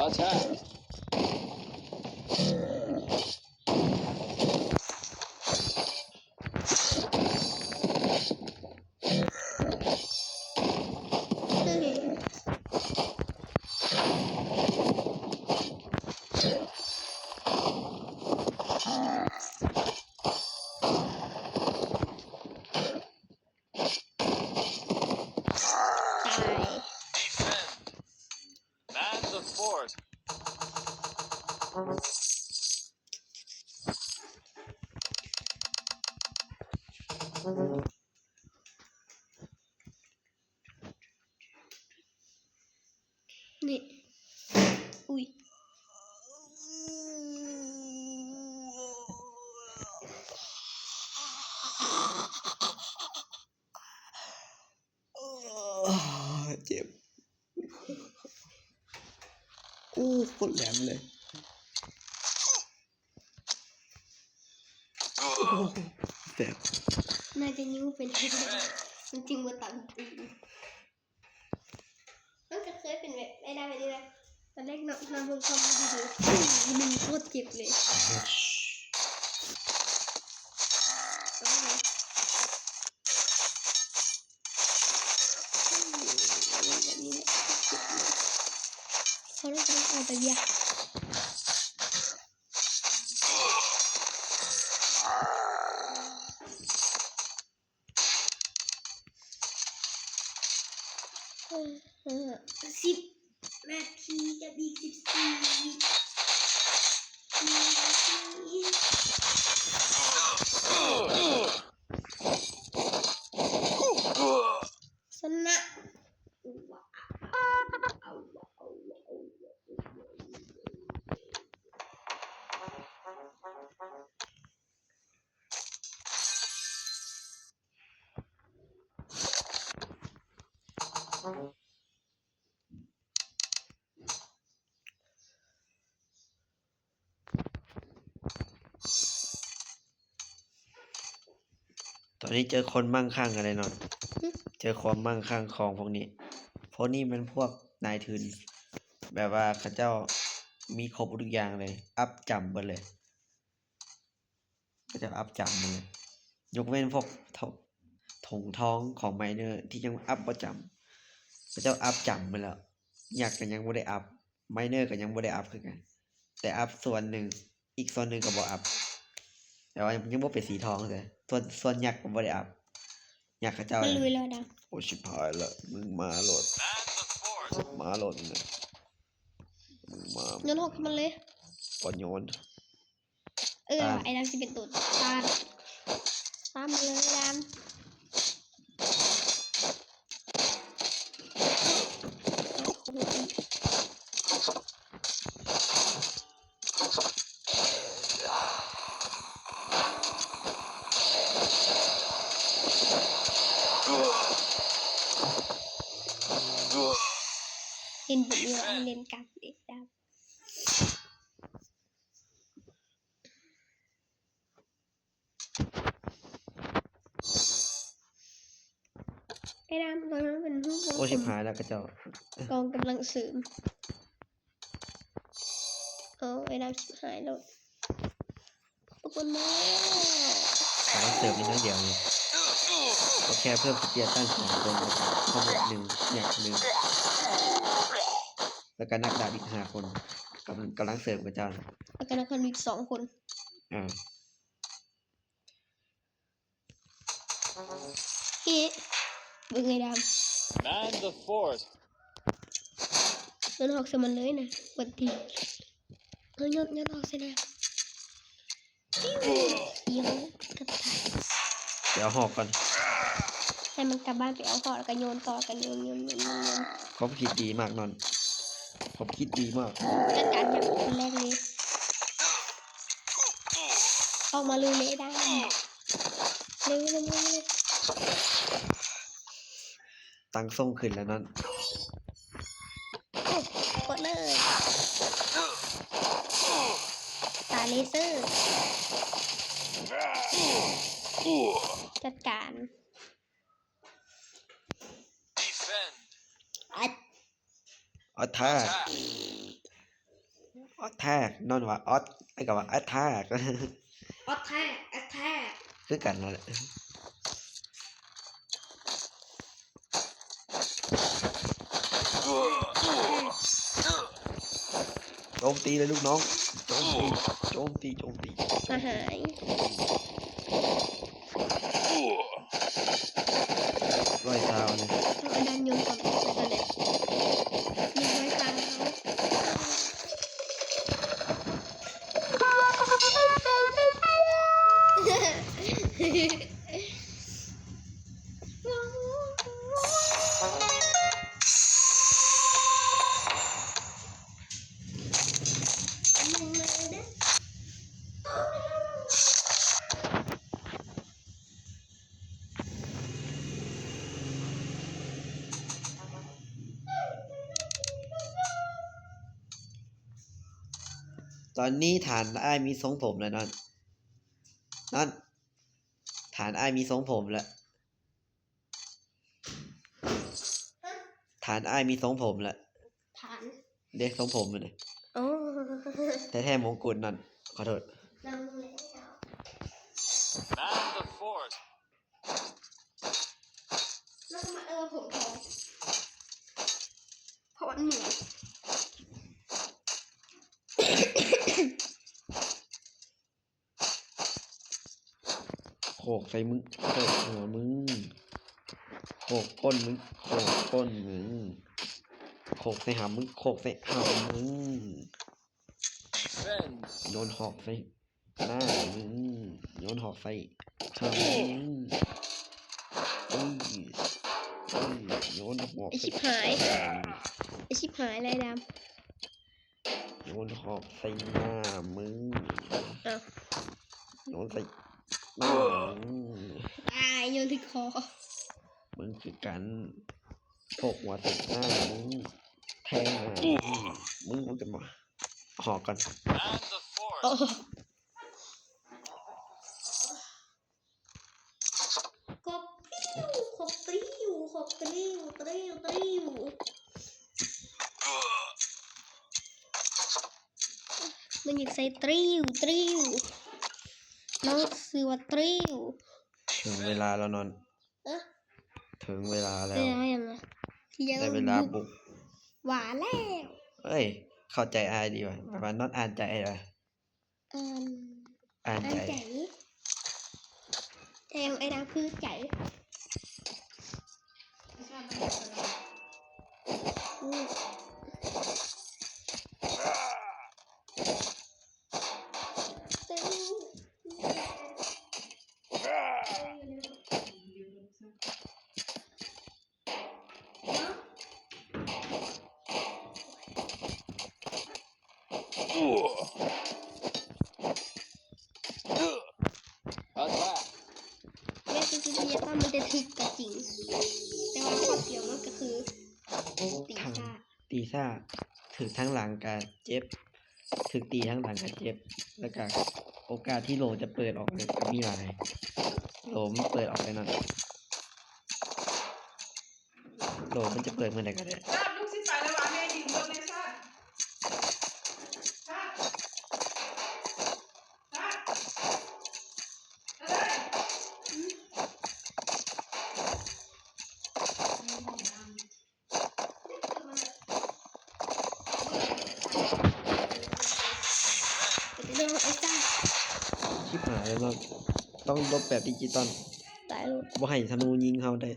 Attack. Defend. Man the fort. ນີ້ ອຸ້ຍ ເຈັບ ໂອ້ ໂຄດແຫຼມເລີຍ ໂອ້ ແສບ ໜ້າຈະຍູ້ເປັນ ມັນຈຶ່ງບໍ່ຕັນ ມັນກໍເຄີຍເປັນແບບ ໄອ້ດາວແບບນີ້ນະ ຕອນແລກເນາະ ນອນເບິ່ງຄອມຢູ່ດີໆ ໂອ້ ມັນໂຄດເຈັບເລີຍ ໂອ້ ເອີ ເອີ ແບບນີ້ແຫຼະ ເຈັບເລີຍ ເຂົາຕ້ອງ ຕ້ອງເອົາໄປວຽກ ເອີ ເອີ ສິບນາທີກັບອີກສິບສີ່ວິນາທີ ຊະນະ ຕອນນີ້ເຈີຄົນມັ່ງຄັ່ງກັນແນ່ນອນ ຫຶ? ເຈີຄວາມມັ່ງຄັ່ງຂອງພວກນີ້ ພວກນີ້ແມ່ນພວກນາຍທຶນ ແບບວ່າເຂົາເຈົ້າມີຄົບທຸກຢ່າງເລີຍ ອັບຈຳເບິດເລີຍ ເຂົາເຈົ້າອັບຈຳເບິດເລີຍ ຍົກເວັ້ນພວກ ຖົງທອງຂອງໄມເນີທີ່ຍັງອັບບໍ່ຈຳ ເຂົາເຈົ້າອັບຈຳເບິດແລ້ວ ຍັກກໍຍັງບໍ່ໄດ້ອັບ ໄມເນີກໍຍັງບໍ່ໄດ້ອັບຄືກັນ ແຕ່ອັບສ່ວນໜຶ່ງ ອີກສ່ວນໜຶ່ງກໍບໍ່ອັບ ແຕ່ວ່າຍັງ ຍັງບໍ່ເປັນສີທອງເທື່ອ ສ່ວນ ສ່ວນຍັກກໍບໍ່ໄດ້ອັບ ຍັກເຂົາເຈົ້າ ມັນລຸຍແລ້ວນະ ໂອ້ ຊິບຫາຍລະ ມຶງມາໂລດ ມາໂລດນະ ມຶງມາ ໂຍນຮອກໃຫ້ມັນເລີຍ ບໍ່ໂຍນ ເອີ ຕາມ ໄອ້ດຳຊິເປັນໂຕຕາມ ຕາມມາເລີຍດຳ ເຫັນບໍ່ວ່າເລ່ນກັນເດ້ດຳ. ໄອ້ດຳ ຕອນນັ້ນເປັນຮູບວົງ ໂອ້ ຊິບຫາຍແລ້ວຂະເຈົ້າ ກອງກຳລັງເສີມ ໂອ້ ໄອ້ດຳຊິບຫາຍໂລດ ທຸກຄົນມາ ກຳລັງເສີມອີກໜ້ອຍດຽວນີ້ ກໍແຄ່ເພີ່ມສະເຕຍຕັນສອງຄົນ ທັງໝົດໜຶ່ງ ຍັກໜຶ່ງ ແລ້ວກໍນັກດາບອີກຫ້າຄົນ ກຳ ກຳລັງເສີມຂະເຈົ້າ ແລ້ວກໍນັກທຳອີກສອງຄົນ ອ່າ. ເອີ ເບິ່ງໄອ້ດຳ Man the fort ໂຍນຮອກໃສ່ມັນເລີຍນະ ວັນທີ ເອີ ໂຍນ ໂຍນຮອກໃສ່ແລ້ວ ໂຍນ ເກືອບຕາຍ ໄປເອົາຮອກກ່ອນ ໃຫ້ມັນກັບບ້ານໄປເອົາຮອກ ແລ້ວກໍໂຍນຕໍ່ ແລ້ວກໍໂຍນ ໂຍນ ໂຍນ ໂຍນ ຄວາມຄິດດີມາກນອນ ຄວາມຄິດດີມາກ ຈັດການຢ່າງຄົນແລກເລີຍ ອອກມາລຸຍເລີຍໄອ້ດຳ ເລັວໆ ຕັ້ງສົ່ງຂຶ້ນແລ້ວນັ້ນ ກົດເລີຍ ຕາເລເຊີ ຈັດການ Defend. ອັດ Attack. Attack. ອອດແທກ ນອນວ່າອອດ ແລ້ວກໍວ່າແອັດແທກ ອອດແທກ ແອັດແທກ ຄືກັນນັ້ນແຫຼະ. ໂຈມຕີເລີຍລູກນ້ອງ ໂຈມຕີ ໂຈມຕີ ໂຈມຕີ ສະຫາຍ ຮ້ອຍຊາວນີ້ ເອົາອັນນັ້ນໂຍນກ່ອນ ໄປກ່ອນເດ້ ໜຶ່ງຮ້ອຍຊາວ. ຕອນນີ້ຖານອ້າຍມີຊົງຜົມແລ້ວນັ້ນ ນັ້ນ ຖານອ້າຍມີຊົງຜົມແລ້ວ ຖານອ້າຍມີຊົງຜົມແລ້ວ ຖານ ເດ້ ຊົງຜົມນີ້ ໂອ້ ແທ້ໆ ມົງກຸດນັ້ນ ຂໍໂທດ ນຳແລ້ວ Man the fort. ແລ້ວກໍມາເອີ້ນວ່າຜົມທອງ ເພາະມັນເໝືອນ ໂຂກໃສ່ມຶງ ໂຂກຫົວມຶງ ໂຂກກົ້ນມຶງ ໂຂກກົ້ນມຶງ ໂຂກໃສ່ຫຳມຶງ ໂຂກໃສ່ຫຳມຶງ Defend. ໂຍນຫອກໃສ່ໜ້າມຶງ ໂຍນຫອກໃສ່ຫຳມຶງ ເອີ ເອີ ໂຍນຫອກ ໄອ້ ໃສ່ ຊິບຫາຍ ໄອ້ຊິບຫາຍ ລາຍດຳ ໂຍນຫອກໃສ່ໜ້າມຶງ ອ້າວ ໂຍນໃສ່ໜ້າມຶງ ອ້າຍ ໂຍນຖືກຄໍ ມຶງຄືກັນ ໂພກຫົວໃສ່ໜ້າມຶງ ແທງໜ້າມຶງ ມຶງ ມຶງຈະມາຫອກກັນ Man the fort. ໂອ້ ກົບປິວ ກົບປິວ ກົບປິວ ປິວ ປິວ ມັນຢາກໃສ່ຕຣິວ ຕຣິວ ນ້ອງຊື່ວ່າຕຣິວ ເຖິງເວລາແລ້ວນອນ ເອີ ເຖິງເວລາແລ້ວ ເວລາຫຍັງນະ ໄດ້ເວລາບຸກ ວ່າແລ້ວ ເອີຍ ເຂົ້າໃຈອ້າຍດີວ່າ ແບບວ່ານອນອ່ານໃຈອ້າຍວ່າ ອ່ານ ອ່ານໃຈ ອ່ານໃຈ ແຕ່ຂອງອ້າຍນາງຄືໃຈ ອືມ ແມ່ນຄືຊິເຮັດວ່າມັນຈະຖືກກໍຈິງ ແຕ່ວ່າຂໍ້ເສຍມັນກໍຄືຕີຊ້າ ຕີຊ້າ ຖືກທາງຫຼັງກໍເຈັບ ຖືກຕີທາງຫຼັງກໍເຈັບ ແລ້ວກະໂອກາດທີ່ໂຫຼຈະເປີດອອກນີ້ກໍມີຫຼາຍ ໂຫຼມັນເປີດອອກໄປນັ້ນ ໂຫຼມັນຈະເປີດມື້ໃດກໍໄດ້ ຊາດ ລູກຊິໄປແລ້ວຫວາ ແມ່ຢືມລົດແດ່ຊາດ ຊາດ ຊາດ ຊາດເອີຍ ຊິບຫາຍແລ້ວເນາະ ຕ້ອງຫຼົບແບບດິຈິຕອນ ຕາຍໂລດ ບໍ່ໃຫ້ທະນູຍິງເຮົາໄດ້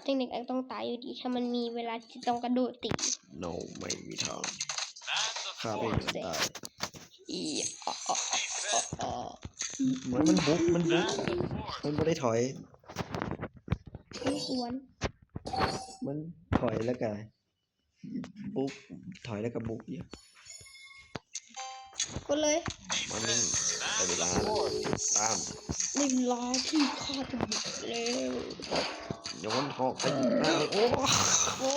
ຈັ່ງໃດກໍຕ້ອງຕາຍຢູ່ດີ ຖ້າມັນມີເວລາທີ່ຕ້ອງກະໂດດຕີ No ໄມ່ມີທາງ ຂ້າໄປຕາຍ ອີ ອະ ອະ ອະ ອະ ມັນ ມັນບຸກ ມັນບຸກ ມັນບໍ່ໄດ້ຖອຍ ມັນກວນ ມັນຖອຍແລ້ວກະບຸກ ຖອຍແລ້ວກະບຸກຢູ່ ກົດເລີຍ ມານີ້ ໄດ້ເວລາ ຕາມ ໄດ້ເວລາທີ່ຂ້າຈະບຸກແລ້ວ ໂຍນຫອກໃສ່ໜ້າ ໂອ້ ໂອ້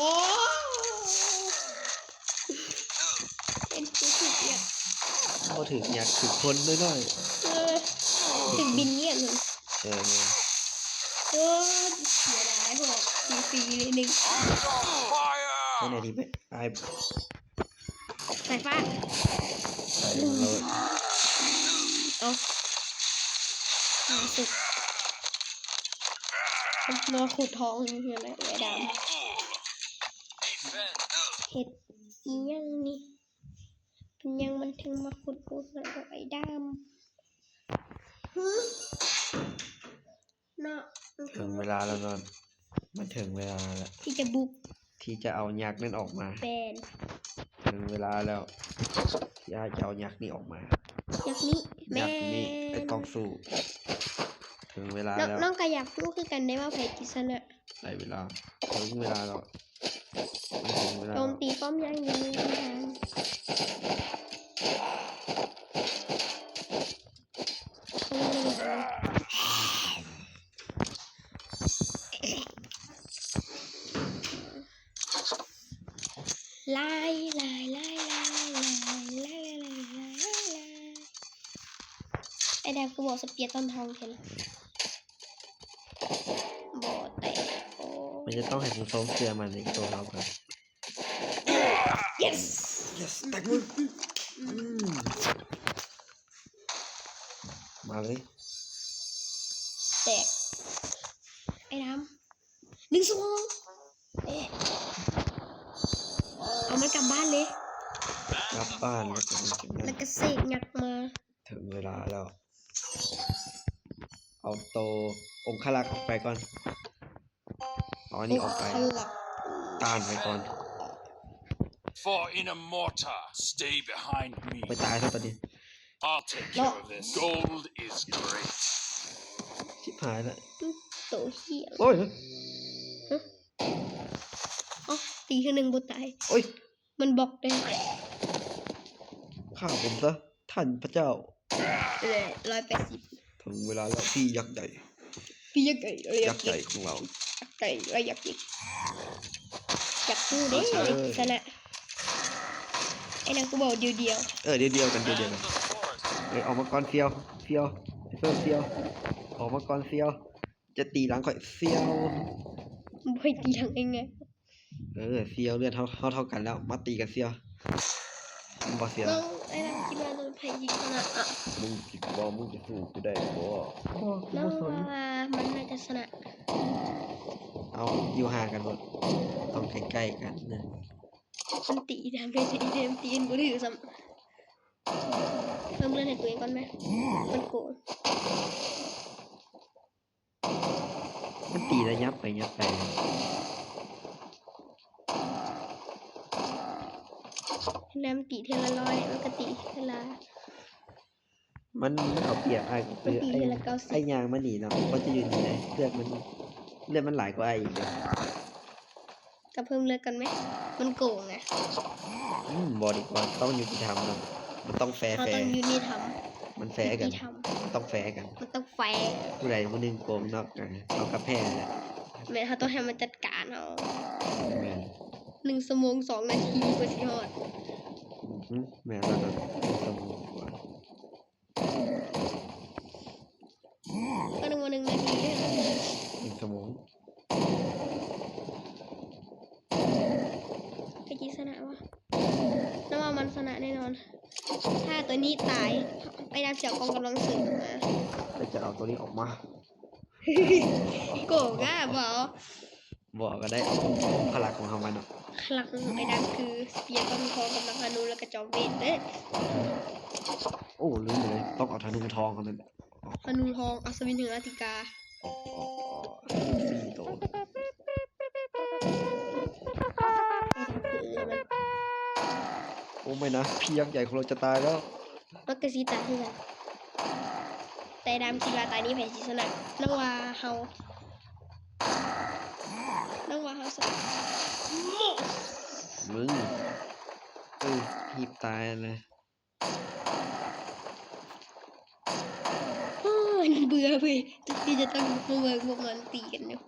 ເປັນຜູ້ຖືກຫຍັກ ບໍ່ຖືກຫຍັກ ຖືກຄົນນ້ອຍໆ ເອີ ຖືກບິນງຽບ ເອີ ແມ່ນ ໂອ້ ເສຍດາຍ ຫອກຟຣີໆເລີຍໜຶ່ງ Fire! ໃນທີ່ໄປ ອ້າຍ ສາຍຟ້າ ໃສ່ມັນເລີຍ ເອົາ ໃນທີ່ສຸດ ມາຂຸດທອງຢູ່ເຮືອນອ້າຍດຳ ເຮັດອີ່ຫຍັງນີ້? ເປັນຫຍັງມັນເຖິງມາຂຸດຢູ່ເຮືອນອ້າຍດຳ? ເນາະ ເຖິງເວລາແລ້ວເນາະ ມັນເຖິງເວລາແລ້ວ ທີ່ຈະບຸກ ທີ່ຈະເອົາຍັກນັ້ນອອກມາ ແມ່ນ ເຖິງເວລາແລ້ວ ທີ່ອ້າຍຈະເອົາຍັກນີ້ອອກມາ ຍັກນີ້ ແມ່ນ ຍັກນີ້ ໄປກອງສູ້ ເຖິງເວລາແລ້ວ ນ້ອງກໍຢາກຮູ້ຄືກັນເດ້ວ່າໃຜຊິຊະນະ ໄດ້ເວລາ ເຖິງເວລາແລ້ວ ມັນເຖິງເວລາ ໂຈມຕີປ້ອມຢ່າງດຽວ ລາຍ ລາຍ ອ້າຍດຳຄືບໍ່ສະເປຍຕອນທອງແທ້ລະ ບໍ່ແຕກ ໂອ້ ມັນຈະຕ້ອງໃຫ້ຜູ້ຊົມເຊື່ອໝັ້ນໃນໂຕເຮົາກ່ອນ Yes Yes ແຕກໜຶ່ງ ອືມ ມາເລີຍ ແຕກ ອ້າຍດຳ ໜຶ່ງສອງ ເອະ ເອົາມັນກັບບ້ານເລີຍ ກັບບ້ານ ແລ້ວກໍເສກຍັກມາ ເຖິງເວລາແລ້ວ ເອົາໂຕອົງຄະລັກອອກໄປກ່ອນ ເອົາອັນນີ້ອອກໄປ ອົງຄະລັກ ຕ້ານໄວ້ກ່ອນ For in a mortar, stay behind me. ໄປຕາຍຊະຕອນນີ້ I'll take care of this. Gold is great. ຊິບຫາຍລະ ໂຕເຫ້ຍ ໂອ້ຍ ຮະ ອໍ ຕີເທື່ອໜຶ່ງບໍ່ຕາຍ ໂອ້ຍ ມັນບລັອກໄດ້ ຂ້າຜົມຊະ ທ່ານພະເຈົ້າ ເອີ ຮ້ອຍແປດສິບ ເຖິງເວລາແລ້ວ ຜີຍັກໃຫຍ່ ຜີຍັກໃຫຍ່ ຍັກໃຫຍ່ຂອງເຮົາ ຍັກໃຫຍ່ ລະຍັກໃຫຍ່ ຢາກຮູ້ເດ້ ເອີ ໃຜຊິຊະນະ ໄອ້ນາງກູບອກດຽວໆ ເອີ ດຽວໆກັນ ດຽວໆກັນ ເອີ ອອກມາກ່ອນ ສ່ຽວ ສ່ຽວ ສ່ຽວ ສ່ຽວ ອອກມາກ່ອນ ສ່ຽວ ຈະຕີຫຼັງຂ້ອຍ ສ່ຽວ ບໍ່ໃຫ້ຕີຫຼັງງ່າຍໆ ເອີ ສ່ຽວ ເລືອດເຮົາ ເຮົາເທົ່າກັນແລ້ວ ມາຕີກັນ ສ່ຽວ ແມ່ນບໍ່ ສ່ຽວ ນ້ອງ ອ້າຍດຳຄິດວ່າໂດນໃຜຍິງຊະນະອະ ມຶງຄິດວ່າມຶງຈະສູ້ກູໄດ້ບໍ່? ບໍ່ ກູບໍ່ສົນ ນ້ອງວ່າມັນໜ້າຈະຊະນະ ເອົາ ຢູ່ຫ່າງກັນໂລດ ຕ້ອງໃກ້ໆກັນນະ ມັນຕີທາງໃດ ຕີເຕັມ ຕີບໍ່ຖືກຊ້ຳ ເພີ່ມເລືອດໃຫ້ຕົວເອງກ່ອນແມ ມັນໂກງ ມັນຕີລະຫຍັບໄປຫຍັບໄປ ແນມຕີເທື່ອລະຮ້ອຍ ມັນກະຕີເທື່ອລະ ມັນ ມັນເອົາປຽບອ້າຍ ມັນຕີເທື່ອລະເກົ້າສິບ ອ້າຍຍ່າງມານີ້ເນາະ ມັນຈະຢູ່ນີ້ໄດ ເລືອດມັນ ເລືອດມັນຫຼາຍກວ່າອ້າຍອີກເດ ກະເພີ່ມເລືອດກ່ອນແມ ມັນໂກງນະ ອືມ ບໍ່ດີກວ່າ ຕ້ອງຍຸຕິທຳເນາະ ມັນຕ້ອງແຟ ເຮົາຕ້ອງ ແຟ ຍຸຕິທຳ ມັນແຟກັນ ຍຸຕິທຳ ມັນຕ້ອງແຟກັນ ມັນຕ້ອງແຟ ຜູ້ໃດຜູ້ໜຶ່ງໂກງເນາະ ເຮົາກະແພ້ແຫຼະ ແມ່ນ ເຮົາຕ້ອງໃຫ້ມັນຈັດການເອົາ ແມ່ນ ໜຶ່ງຊົ່ວໂມງສອງນາທີກວ່າຊິຮອດ ອືມ ແມ່ນແລ້ວນະ ໜຶ່ງຊົ່ວໂມງກວ່າ ກໍນຶກວ່າໜຶ່ງນາທີເດ້ ໜຶ່ງຊົ່ວໂມງ ໃຜຊິຊະນະວະ? ນ້ອງວ່າມັນຊະນະແນ່ນອນ ຖ້າໂຕນີ້ຕາຍ ໄອ້ດຳຊິເອົາກອງກຳລັງເສີມມາ ແລ້ວຈະເອົາໂຕນີ້ອອກມາ ໂກງກະບໍ່ເອົາ ບໍ່ເອົາກະໄດ້ ເອົາພະລັງຂອງເຮົາມາເນາະ ພະລັງຂອງໄອ້ດຳຄືສະເປຍຕ້ອງຄອງ ກຳລັງທະນູ ແລ້ວກະຈອມເວດເດ້ ໂອ້ ລືມໄປເລີຍ ຕ້ອງເອົາທະນູທອງເທົ່ານັ້ນ ທະນູທອງ ອັດສະວິນ ເຮືອອາຕິກາ ອອກ ອອກ ອອກ ສີ່ໂຕ ໂອ້ ໄມ່ນະ ຜີຍັກໃຫຍ່ຂອງເຮົາຈະຕາຍແລ້ວ ມັນກະຊິຕາຍຄືກັນ ແຕ່ດຳຄິດວ່າຕານີ້ໃຜຊິຊະນະ ນ້ອງວ່າເຮົາ ນ້ອງວ່າເຮົາຊະນະ ມຶງ ເອີ ຮີບຕາຍຫັ້ນນະ. ໂອ້ຍ ເບື່ອເວີຍ ທີ່ຈະຕ້ອງມາເບິ່ງພວກມັນຕີກັນຢູ່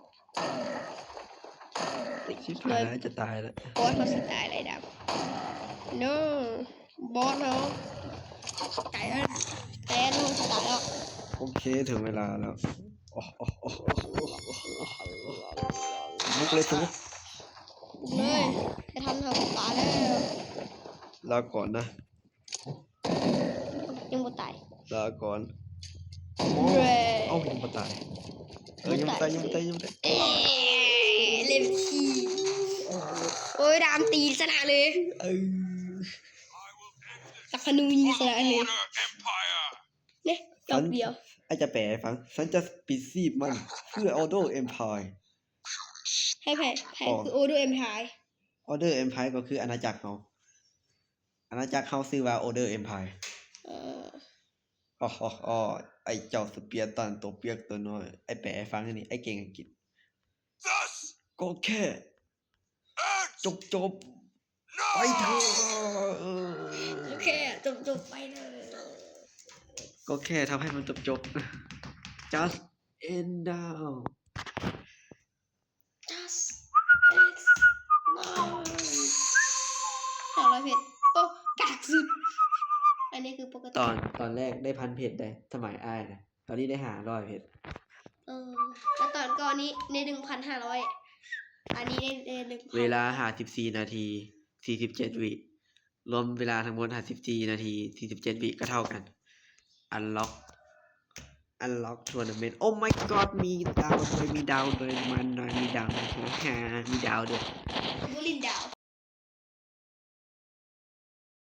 ຊິບຫ້າ ຈະຕາຍແລ້ວ ບອສເຮົາຊິຕາຍແລ້ວດຳ ໂນ ບອສເຮົາ ແຕ່ ແຕ່ເຮົາຊິຕາຍແລ້ວ ໂອເຄ ເຖິງເວລາແລ້ວ ບຸກເລີຍສູ ບຸກເລີຍ ແຕ່ທັນເຮົາຊິຕາຍແລ້ວ. ລາກ່ອນນະ. ຍັງບໍ່ຕາຍ. ລາກ່ອນ. ເອີ ເອົ້າ ຍັງບໍ່ຕາຍ. ເອີ ຍັງບໍ່ຕາຍ ຍັງບໍ່ຕາຍ ຍັງບໍ່ຕາຍ. ເອີ ເລເວນທີ. ໂອ້ຍ ດາມຕີຊະນະເລີຍ. ເອີ ສັກຂະນູຍິງຊະນະເລີຍ. ເດ້ ດອກດຽວ. ອ້າຍຈະແປໃຫ້ຟັງ. ສັນຈະປິດຊີບມັນເພື່ອ Order Empire. ໃຜ ໃຜ ໃຜຄື Order Empire? Order Empire ກໍຄືອານາຈັກເຮົາ. ອານາຈັກເຮົາຊື່ວ່າ Order Empire. ເອີ ອໍ ອໍ ອໍ ໄອ້ເຈົ້າສະເປຍຕັນໂຕປຽກໂຕນ້ອຍ. ໄອ້ແປໃຫ້ຟັງນີ້ ໄອ້ເກັ່ງອັງກິດ. Thus ກໍແຄ່ ends ຈົບໆ now ໄປເຖາະ. ໂອເຄ ຈົບໆ ໄປເລີຍ. ກໍແຄ່ທຳໃຫ້ມັນຈົບໆ. Just end now. Just end now. ຫ້າຮ້ອຍເພັດ. ໂອ້ ກາກສຸດ. ອັນນີ້ຄືປົກກະຕິ. ຕອນ ຕອນແລກໄດ້ພັນເພັດໄດ໋ ສະໄໝອ້າຍນະ. ຕອນນີ້ໄດ້ຫ້າຮ້ອຍເພັດ. ເອີ ແລ້ວຕອນກ່ອນນີ້ໄດ້ໜຶ່ງພັນຫ້າຮ້ອຍ. ອັນນີ້ໄດ້ ໄດ້ໜຶ່ງພັນ. ເວລາຫ້າສິບສີ່ນາທີ ສີ່ສິບເຈັດວິ. ລວມເວລາທັງໝົດຫ້າສິບສີ່ນາທີ ສີ່ສິບເຈັດວິ ກໍເທົ່າກັນ. Unlock Unlock tournament. Oh my god ມີດາວດ້ວຍ ມີດາວດ້ວຍ ມັນນ້ອຍ ມີດາວດ້ວຍ ມີດາວດ້ວຍ. ບໍ່ຫຼິ້ນດາວ.